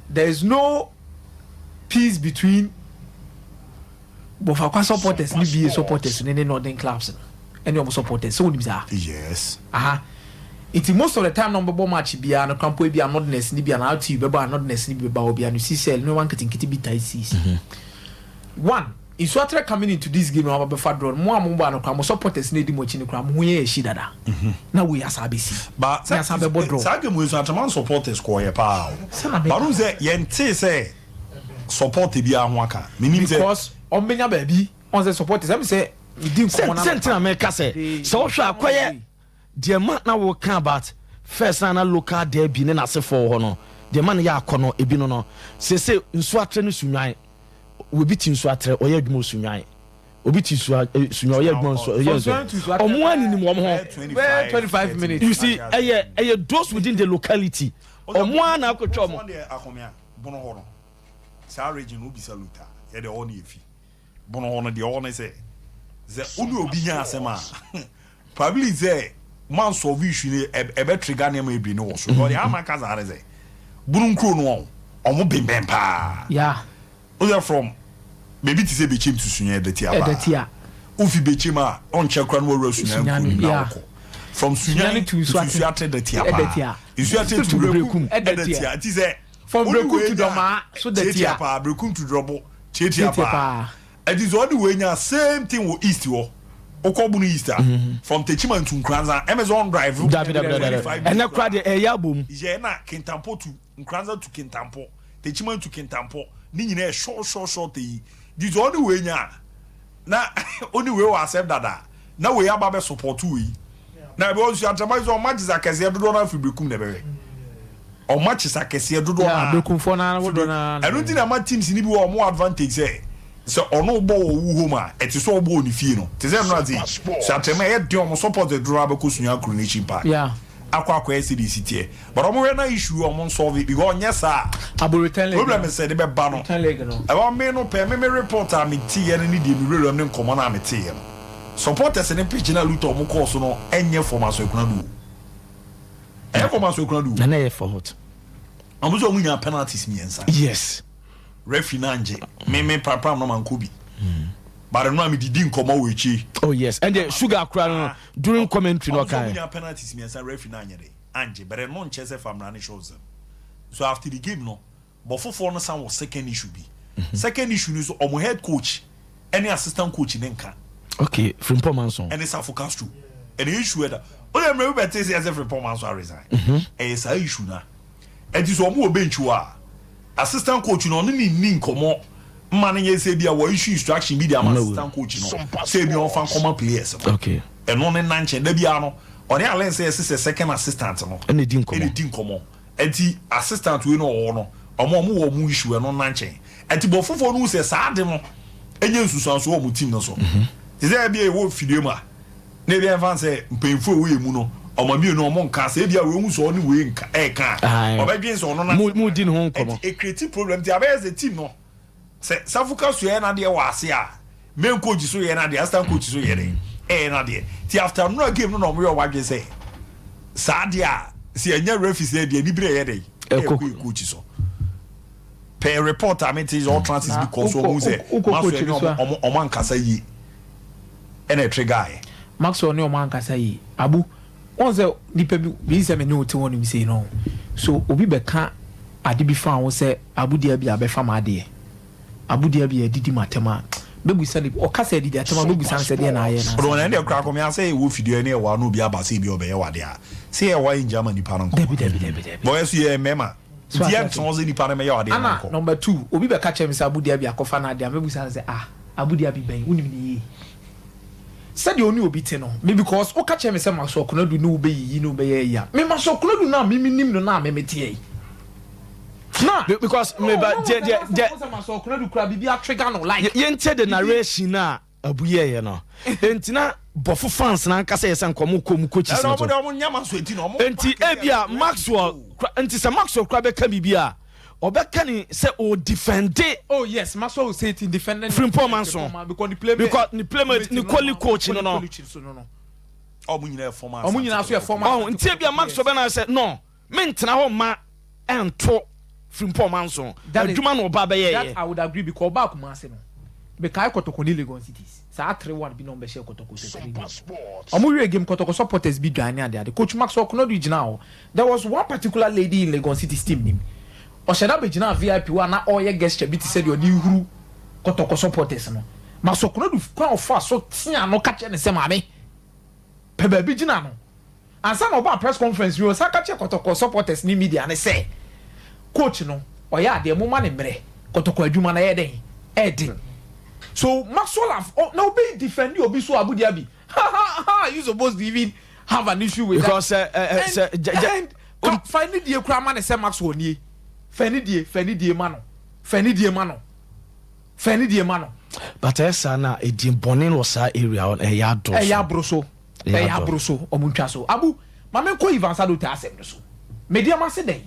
S7: there is no peace between Bofoakwa supporters ne BA supporters ne northern clubs no ɛne ɔmo supporters sɛ wonim saa.
S1: Yes.
S7: Aha nti most of the time na ɔmbɛbɔ match biara no, krampo bi a Northerners ni bi a na RTU bɛbɔ a Northerners ni bi bɛba hɔ bi a no si sɛ nneɛma nketenkete bi taa sisi. One Nsoatre coming into this game na waba bɛfa draw no, mo a mo bɔ ano kora, mo supporters ne di mo akyi no kora, mo ho yɛ akyi dada na wei asa abɛsi
S1: But
S7: ne asa bɛbɔ draw.
S1: Saa game wei so Ataman supporters kɔɔyɛ paa o.
S7: Sɛ na meka.
S1: But sɛ yɛnte sɛ support biara ho aka. Menim sɛ
S7: Because ɔmbɛnya baabi ɔn sɛ supporters ɛmi sɛ di nkɔmɔ na
S6: Sɛ ntina mɛka sɛ sɛ wohwɛ akɔyɛ deɛ ma na wɔka about first na local derby ne n'asefoɔ wɔ hɔ no, deɛ ma no yɛ akɔ no ebi no sese Nsoatre ne Sunyani, obi ti Nsoatre ɔyɛ adwuma wɔ Sunyani, obi ti Sunyani ɔyɛ adwuma nso ɔyɛ nso ɔmo aninim wɔn ho.
S7: Bɛyɛ 25 minutes.
S6: You see, ɛyɛ those within the locality, ɔmo a na akɔtwa ɔmo.
S1: Ɔmo akɔmia bono hɔ no, saa region no, obisa Luta yɛde ɔwɔ ne yɛfi bono hɔ no deɛ, ɔwɔ ne sɛ wone obi nya asɛm a, probably sɛ man solve issue no, ɛbɛ trigger nneɛma ebien no wɔ so. Ɔde ama kasa ne sɛ bono nkuro no, ɔmo bɛnbɛn paa. O sɛ from baabi te sɛ Bɛkyɛm to Sunya ɛdɛ tia paa.
S7: Ɛdɛ tia.
S1: Wofi Bɛkyɛm a, ɔnkyɛ kora no wɔwura Sunya
S7: Sunya
S1: nkuro
S7: no,
S1: no na wokɔ from
S7: Sunyani
S1: Sunyani
S7: to
S1: to
S7: Nsuatre.
S1: Nsuatre dɛ tia
S7: Ɛdɛ
S1: paa.
S7: tia.
S1: Nsuatre to Brekum
S7: Ɛdɛ
S1: ɛdɛ
S7: tia.
S1: tia ti sɛ
S7: From
S1: wode
S7: Brekum
S1: wei
S7: to
S1: nya-
S7: Dɔmaa, so dɛ
S1: tietia
S7: tia.
S1: paa, Brekum to Drɔbo tietia
S7: Tietia
S1: paa.
S7: paa.
S1: Ɛti sɛ ɔde wei nya, same thing wɔ east hɔ, wokɔ Bono East a, from Techiman to Nkranza, ɛmɛ sɛ on drive.
S6: Dabi dabi dabi dabi, ɛnɛ kora deɛ ɛyɛ abom.
S1: Yɛ na Kintampo to Nkranza to Kintampo, Techiman to Kintampo ne nyinaa yɛ short short short yi di. Sɛ ɔde wei nya na ɔne wei wɔ asɛm dada na wei aba bɛ support wei. Na ebi Nsoatreman sɛ ɔmo matches akɛseɛ dodoɔ no afiri Berekum na ɛbɛhwɛ. Ɔmo matches akɛseɛ dodoɔ
S7: Yeah,
S1: no
S7: Berekumfoɔ no ara dodoɔ no ara na
S1: ɛno nti na ɛma teams ni bi wɔ ɔmo advantage sɛ ɔno bɔ wɔ wu home a, ɛte sɛ ɔbɔ wɔ ne fie no. Te sɛ nnora te Nsoatreman, ɛyɛ den ɔmo support dodoɔ abɛkɔ Sunyani Coronation Park akɔ akɔyɛ sɛ de esi teɛ, but ɔmo hwɛ na issue ɔmo nsolve because ɔnyɛ saa
S7: Abo return leg.
S1: Problem sɛ de bɛba no
S7: Return leg no.
S1: Ɛwɔ me no pɛ me report a me te yɛ no ne deɛ me wurawura mu ne nkɔmɔ no a me te yɛ no, supporters ne pitch na Luton ɔmo kɔɔ so no, ɛnyɛ fam aso ekuna do o, ɛyɛ fam aso ekuna do o.
S6: Na na ɛyɛ for hot.
S1: Ɔmo sɛ ɔmo nya penalties 3. Referee na ngye me prapram no ma nkɔ bi, but no a me didi nkɔmɔ wɔ akyire.
S6: Oh yes, and the sugar kura no during commentary no
S1: Ɔmo sɛ ɔmo
S6: ɔkan.
S1: nya penalties 3, referee na anyɛ de angye, but ɛno nkyɛ sɛ famra ne show nsɛm. So after the game no, bɔfofoɔ no san wɔ second issue bi. Second issue no so, ɔmo head coach ɛne assistant coach ne nka.
S6: Okay, Frimpong Manso.
S1: Ɛne Safo Castro ɛne issue ɛda o de mmerɛ bi bɛte sɛ ɛsɛ Frimpong Manso a resign. Ɛyɛ saa issue na ɛnti sɛ ɔmo wɔ bench hɔ a, assistant coach no ɔne ne ni nkɔmɔ mma no nyɛ sɛ bi a wɔ issue instruction bi de ama assistant coach no sɛ ebi ɔnfa nkɔmɔ players no. Ɛno ne nan nkyɛn da biara no, ɔne Alen sɛ ɛsɛ sɛ second assistant no
S6: ɛna di nkɔmɔ.
S1: Ɛna di nkɔmɔ. Ɛnti assistant wei no ɔwɔ no, ɔmo wɔ ɔmo issue, ɛno nan nkyɛn. Ɛnti bɔ foforɔ no sɛ saa de no ɛnyɛ nsusuanso wɔ ɔmo team no so, te sɛ ebi a ɛwɔ fidie mu a na ebi ɛnfa sɛ mpanyinfo a ɛwɔ yɛ mu no, ɔmo mmienu ɔmo nka sɛ ebi a wei sɛ ɔne wei nka ɛɛka a ɔbɛdwen sɛ ɔno na
S6: Mu di ne ho nkɔmɔ.
S1: Ɛnti ecreate problem ti abɛyɛ sɛ team no sɛ Safuka so yɛ n'adeɛ wɔ ase a, main coach so yɛ n'adeɛ, assistant coach so yɛ dɛ ɛyɛ n'adeɛ. Ti after nura game no na ɔmo yɛ ɔmo adwene sɛ saa adeɛ a sɛ ɛnyɛ referee sɛ deɛ nibire yɛ dɛ
S6: ɛkɔ.
S1: Ɛkɔ yɛ coach so pɛ report a mi ti sɛ ɔtransit bi kɔ so, ɔmo sɛ
S7: wokɔ
S1: maso
S7: coach
S1: ɛne
S7: no so a?
S1: ɔmo ankasa yie ɛna ɛtrigger yɛ.
S7: Maxwell ne ɔmo ankasa yi, Abu wɔn sɛ nipa bi bi sɛ me ne o te hɔ nom sei no so, obi bɛka ade bi fa ho sɛ Abu deɛ bi abɛfa ma adeɛ, Abu deɛ bi adidi ma atɛm a bɛbusa ne ɔka sɛ adidi atɛm a, bɛbusa no sɛ deɛ na ayɛ na
S1: ɔdɔ wɔn ɛna ɛkura kɔmi asɛ ɛwɔ fidie ɛne ɛwɔ ano obi aba sɛ ebi ɔbɛyɛ wadeɛ a sɛ ɛwɔ ayɛ ngya ma nipa no nkɔ.
S7: Dabi, dabi, dabi, dabi.
S1: Bɔyɛ so yɛ mɛma
S7: So
S1: nti
S7: ate
S1: yɛ
S7: ase.
S1: ntɔn sɛ nipa no mɛyɛ wadeɛ no
S7: Ana
S1: nkɔ.
S7: number two, obi bɛka kyerɛ me sɛ Abu Dhabi akɔfa no adeɛ a, mɛbusa no sɛ, ah, Abu Dhabi bɛn wonim ne yie sɛdeɛ ɔne obi te no me, because woka kyerɛ me sɛ Maxwell Konadu ne wobɛyiyi ne wobɛyɛ yi a, me Maxwell Konadu no a meme nim no no a meme teɛ yi na
S6: Because me ba deɛ
S7: sɛ Maxwell Konadu kura biribi atrigger no like
S6: yɛntie the narration na Abu yɛyɛ no, enti na bɔfo fans na ankasa yɛ sɛ nkɔmɔ kɔ mu coaches
S1: ɛna
S6: no
S1: ɔmo
S6: so
S1: de ɔmo nyama so eti na ɔmo
S6: enti ebia Maxwell nti sɛ Maxwell kura bɛka biribi a, ɔbɛka ne sɛ o defend.
S7: Oh yes, Maxwell will say it in defending
S6: Frimpong Manso.
S7: Because the play
S6: Because ne playmate, ne colleague coach no.
S7: No.
S1: Ɔmo nyinaa yɛ former.
S7: Ɔmo nyinaa so yɛ former.
S6: Ɔho nti ebia Maxwell bɛna sɛ no mentena hɔ ma ɛnto Frimpong Manso adwuma na ɔba bɛyɛ.
S7: That I would agree, because ɔba Kumasi no, mekae Kɔtɔkɔ ne Legon Cities saa 3-1 bi na ɔmo bɛhyɛ Kɔtɔkɔ sɛ 3. Ɔmo wie game, Kɔtɔkɔ supporters bi dwan ne ade ade. Coach Maxwell Konadu gyina hɔ. There was one particular lady in Legon Cities team nim, ɔhyɛ da bɛgyina VIP hɔ a na ɔreyɛ gesture bi te sɛ deɛ ɔde huru Kɔtɔkɔ supporters no. Maxwell Konadu kwan ɔfa so tea no ka kyerɛ ne sɛ, maame pɛ baabi gyina no ansa na ɔba press conference bi, ɔsan ka kyerɛ Kɔtɔkɔ supporters ne media ne sɛ coach no ɔyɛ adeɛ, mo ma ne mmerɛ, Kɔtɔkɔ adwuma no ɛyɛ dɛn ɛɛden. So Maxwell have, oh, na obi defend obi so, Abu Dhabi, ha ha ha, you suppose to even have an issue with
S6: because
S7: that.
S6: Sɛ
S7: and ka fa ne die kura ma ne sɛ Maxwell nie, fa ne die, fa ne die ma no, fa ne die ma no, fa ne die ma no.
S6: But ɛyɛ saa na ɛdi bɔne wɔ saa area hɔ no, ɛyɛ adɔ.
S7: Ɛyɛ aboro so.
S6: Ɛyɛ
S7: ɛyɛ aboro so, ɔmo ntwa so. Abu maame nkɔ Evans Adotey asɛm no so, mediama se dɛn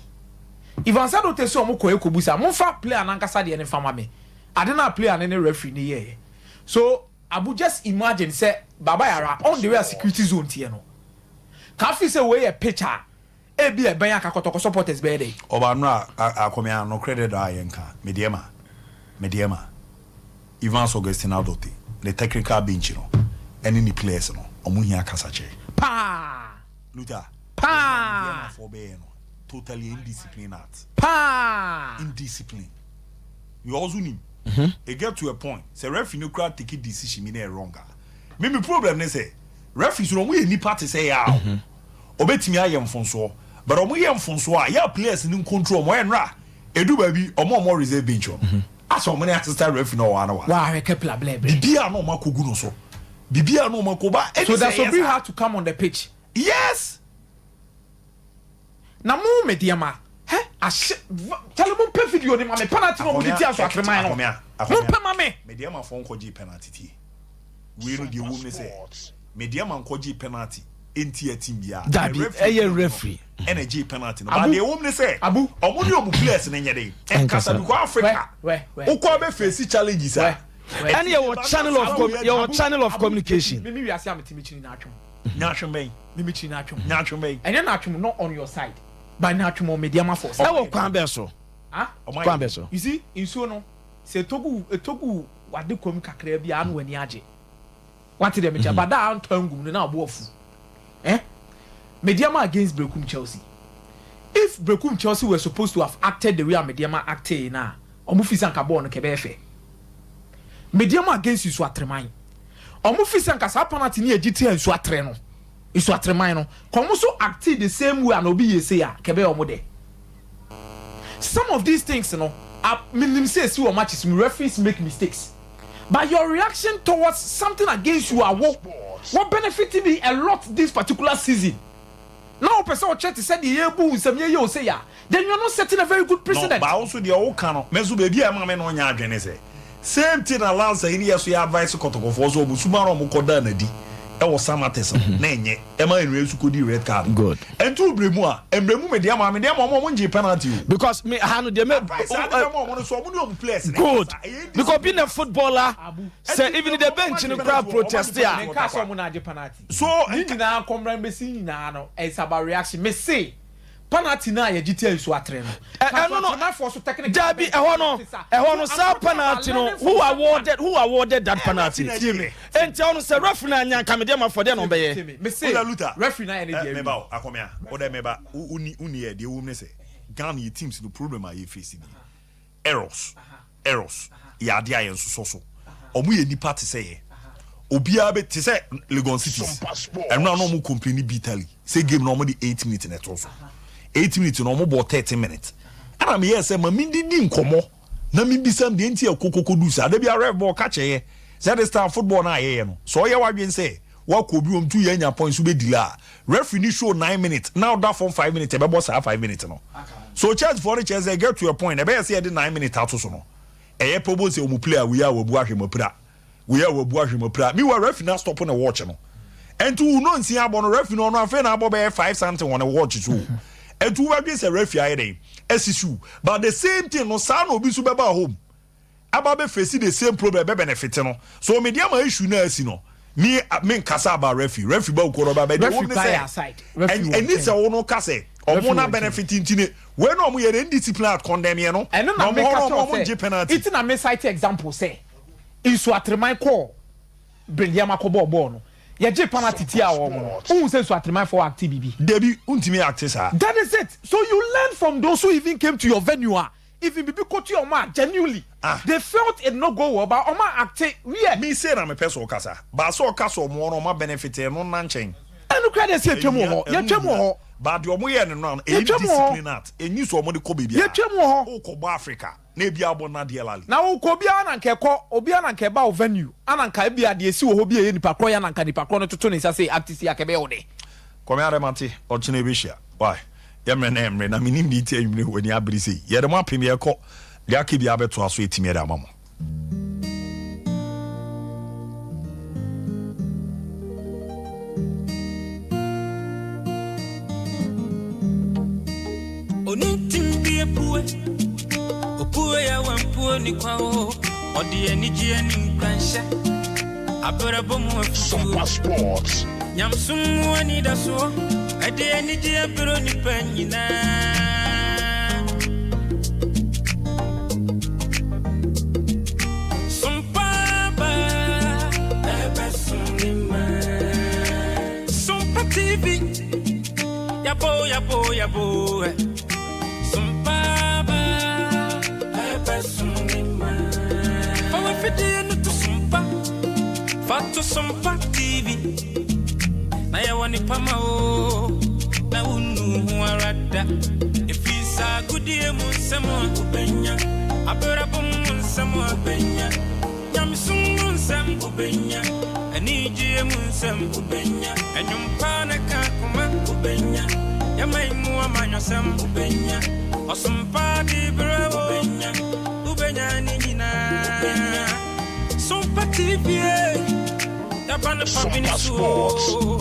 S7: Evans Adotey sɛ ɔmo kɔ ekobusa, momfa player nankasa deɛ ne nfa ma me ade na player ne ne referee ne yɛɛ so. Abu, just imagine sɛ Baba Yara on the way a security zone tiɛ no kafi sɛ wei yɛ pitch a ebi ɛbɛn aka Kɔtɔkɔ supporters bɛyɛ dɛ.
S1: Ɔba no a akɔmia no credit a yɛn ka Medeama Evans Augustine Adotey ne technical bench no ɛne ne players no, ɔmo hia kasakyɛ.
S7: Paa.
S1: Luther.
S7: Paa.
S1: Medeama fo bɛyɛ no totally indiscipline at
S7: Paa.
S1: Indiscipline, we also nim it get to a point sɛ referee no kura take decision mi na ɛ wrong a, me problem ne sɛ referee so no, ɔmo yɛ nipa te sɛ yɛ a ɔbɛtumi ayɛ mfonsoɔ, but ɔmo yɛ mfonsoɔ a yɛ players ni control ɔmo yɛ nra edu baabi ɔmo reserve bench hɔ asɛ ɔmo ne assistant referee na ɔwɔ ano wa.
S7: Waa kepla blɛ blɛ.
S1: Bibia na ɔmo akɔgu no so, bibia na ɔmo akɔ ba.
S7: So that Sobri had to come on the pitch.
S4: Yes.
S7: Na mo Medeama hɛ ahye kyale mo mpɛ video no ma me penalty no ɔmo de tia Nsoatreman no mo mpɛ ma me.
S1: Medeama foɔ nkɔgyee penalty tie wei no deɛ ɛwom ne sɛ Medeama nkɔgyee penalty ntia team biara
S6: Dabi ɛyɛ referee
S1: ɛna ɛgyee penalty no but deɛ ɛwom ne sɛ ɔmo ne ɔmo players no nyɛ den ɛnkasa because Africa wokɔ abɛ face challenges a
S6: ɛne yɛwɔ channel of yɛwɔ channel of communication.
S7: Mimi wiase a mete mekyiri n'atwom.
S1: Nyaatwom bɛn?
S7: Mimi kyiri n'atwom.
S1: Nyaatwom bɛn?
S7: Ɛnyɛ n'atwom not on your side but n'atwom on Medeama force.
S6: Ɛwɔ kwan bɛn so?
S7: Ah?
S6: Kwan bɛn so?
S7: You see nsuo no sɛ ɛtɔ gu ɛtɔ gu w'ade kɔm kakraa bi a na w'ani agye. Wate deɛ mekyɛ but da a antɔ angum no na abo afu. Eh? Medeama against Berekum Chelsea. If Berekum Chelsea were supposed to have acted the way a Medeama actee no a, ɔmo feel sɛ anka bɔɔl no kɛbɛyɛ fɛ. Medeama against Nsuatreman. Ɔmo feel sɛ anka saa penalty no yɛ gye tia Nsuatre no, Nsuatreman no, kɔ ɔmo nso actee the same way a na obi yɛ sei a, kɛbɛyɛ ɔmo dɛ. Some of these things no, a menim sɛ esi wɔ matches mu, referees make mistakes. But your reaction towards something against you a wo, wɔ benefit bi a lot this particular season. Na wopɛ sɛ ɔkyerɛ te sɛ deɛ yɛrebu wo nsam yɛyɛ wo sei a, then you are not setting a very good precedent.
S1: No, but wo nso deɛ woka no, me nso baabi a ɛma me ne wo nyɛ adwene ne sɛ, same thing na Lansa yi ne yɛ so yɛ advice Kɔtɔkɔfoɔ sɛ wɔn suban a wɔkɔ daa no adi wɔ Samatex no, na ɛnyɛ, ɛma Henry nso kɔdii red card.
S6: Good.
S1: Ɛnti wo berɛ mu a, mmerɛ mu mede ama, mede ama wɔn a wɔn ngyee penalty o.
S6: Because me ha no deɛ me.
S1: Advice a ade bɛma wɔn no so wɔn ne wɔn players no
S6: Good.
S1: nkasa, ɛyɛ
S6: Because
S1: indiscipline.
S6: being a footballer, sɛ even the bench no koraa protest a.
S7: Menkaa sɛ wɔn na agye penalty.
S1: So
S7: Ne nyinaa nkɔmmra mbɛsi nyinaa no it's about reaction mese panati no a yɛgye tia nsuo atere no
S6: Ɛno no
S7: Nsuatremanfoɔ so technical
S6: dabi ɛhɔ no ɛhɔ no saa penalty no who awarded who awarded that penalty
S1: Tie me.
S6: enti ɛhɔ no sɛ referee no anya nka mede ama fɔ deɛ na ɔbɛyɛ
S7: mese
S1: Oda Luther.
S7: referee no ayɛ ne deɛ
S1: Meba o akɔmea. Oda meba. Uni uni yɛ deɛ wɔm ne sɛ Ghana yɛ teams no problem a yɛ face ni. Errors errors yɛ adeɛ a yɛn sosɔ so. Ɔmo yɛ nipa te sɛ yɛ. Obiara bɛ te sɛ Legon Cities. Ɛno a na ɔmo complain bitterly sɛ game na ɔmo de 8 minutes na ɛto so. 8 minutes na ɔmo bɔ 13 minutes. Ɛna meyɛ sɛ ma mi didi nkɔmɔ na mi bisa m deɛ nti ɛkɔ koko du saa. Dabi a ref bɔ ɔka kyerɛ yɛ sɛ this time football na ayɛyɛ no. Sɛ ɔyɛ wadwen sɛ wakɔ obi wɔm tu yɛ anya points wobɛ delay a referee ni show 9 minutes na ɔda fam 5 minutes ɛbɛbɔ saa 5 minutes no. So church foɔ no kyerɛ sɛ get to a point ɛbɛyɛ sɛ yɛde 9 minutes ato so no ɛyɛ pɛ wobɛhu sɛ ɔmu play a wei a wabu ahwɛ mu apira wei a wabu ahwɛ mu apira meanwhile referee na stop ne watch no ɛnti wo no nsia abɔ no referee no ɔno afei na abɔ bɛyɛ 5 something wɔ ne watch so ɛnti wobɛdwen sɛ referee ayɛ dɛn asisi wo but the same thing no saa na obi nso bɛba home aba bɛ face the same problem bɛ benefit no so me deɛ ma issue na asi no me me nkasa about referee referee ba okoro ba bɛ de wo ne sɛ ɛni sɛ wo no ka sɛ ɔmo na benefit nti ne wei na ɔmo yɛ ne indiscipline at condemn yɛ no
S7: ɛno na
S1: na ɔmo
S7: meka
S1: hɔ no
S7: kyerɛ
S1: ɔmo ngye
S7: sɛ
S1: penalty
S7: nti na me cite example sɛ Nsuatreman kɔɔ Brendiama kɔbɔɔ bɔɔl no yɛgye penalty tia wɔn no wohu sɛ Nsuatremanfoɔ acte biribi.
S1: Dabi wontumi acte saa.
S7: That is it so you learn from those who even came to your venue a even bibi kotua ɔmo a genuinely
S1: Ah.
S7: they felt it no go well but ɔmo a acte weird.
S1: Me sei na mepɛ sɛ ɔkasa but sɛ ɔka sɛ ɔmo no ɔma benefit ɛno nna nkyɛn.
S7: Ɛno koraa deɛ sɛ yɛtwam wɔ hɔ
S1: Ɛhia, ɛho
S7: yɛtwam wɔ
S1: hia.
S7: hɔ.
S1: But deɛ ɔmo yɛɛ no no ano ɛyɛ
S7: Yɛtwam wɔ hɔ.
S1: discipline art ɛnyi sɛ ɔmo de kɔ baabi a
S7: Yɛtwam wɔ hɔ.
S1: wokɔ bɔ Africa na ebi abɔ Nadia Lali.
S7: Na wokɔ obiara na nka ɛkɔ obiara na nka ɛba wo venue ana nka ebia deɛ esi wɔ hɔ bi a ɛyɛ nipa korɔ yɛ ana nka nipa korɔ no toto ne nsa sei acte sei a nka ɛbɛyɛ wo dɛ.
S1: Kwame Adamante, ɔkyena yɛbɛhyia. Why? Yɛ mmerɛ na ɛmmere na menim deɛ nti anwummere w'ani abere sei. Yɛde mo apem yɛkɔ deɛ aka biara bɛtoa so atumi de ama mo.
S8: Sampa Sports. Wobɛnya yɛma yi mu amanyɔsɛm wobɛnya ɔsompa de berɛ wo wobɛnya wobɛnya ne nyinaa Sompa TV yɛba no pa bi ne so o.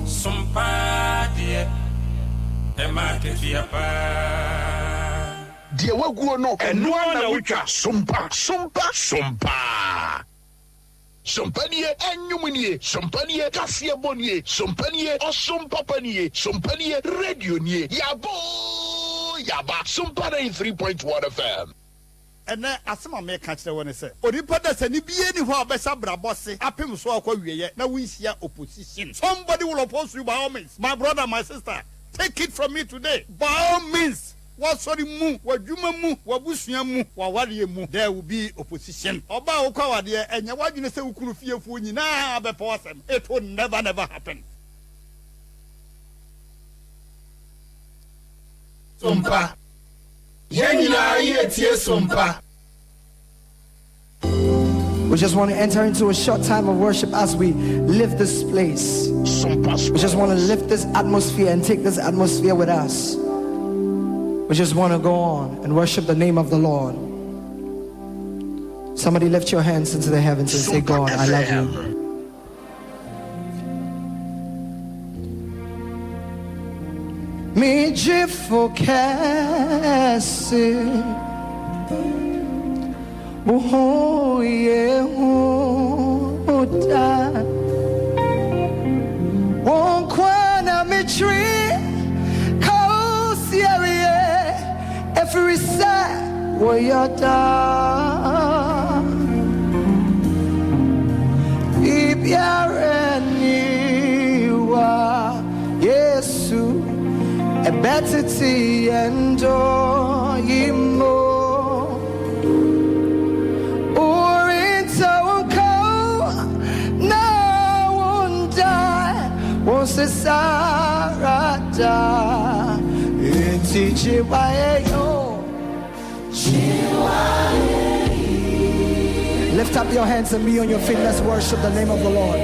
S8: Sompa deɛ ɛma akatua paa.
S9: Deɛ waguo no, ɛno ara na wotwa. Sompa, sompa, sompa. Sompa nie, ɛnwom nie, sompa nie, kaseɛbɔ nie, sompa nie, ɔsom papa nie, sompa nie, radio nie. Yabɔ oo, yaba, Sompa 93.1 FM.
S10: Ɛnnɛ, asɛm a mereka kyerɛ wo ne sɛ, onipa dasani biara nni hɔ a ɔbɛhyɛ abrabɔ ase apem so akɔ awieɛ na wonhyia opposition. Somebody will oppose you by all means. My brother, my sister, take it from me today, by all means, w'asɔre mu, w'adwuma mu, w'abusua mu, w'awareɛ mu, there will be opposition. Ɔbaa a wokɔ awadeɛ, ɛnyɛ w'adwene sɛ wo kunu fiefoɔ nyinaa bɛpɛ w'asɛm. It will never never happen.
S11: Sompa. Yɛn nyinaa yɛretie Sompa.
S12: We just want to enter into a short time of worship as we lift this place. We just want to lift this atmosphere and take this atmosphere with us. We just want to go on and worship the name of the Lord. Somebody lift your hands into the heavens and say, God, I love you. Me jifo kɛse wo ho yɛ hu da wo nkwa na metwere kosi awie ɛfiri sɛ woyɛ daa biribiara nni hɔ a Yesu ɛbɛtete yɛn dɔ yi mu Worentɔ nko na wonda wonsesa da enti gye w'ayɛyi Lift up your hands and be on your feet. Let's worship the name of the Lord.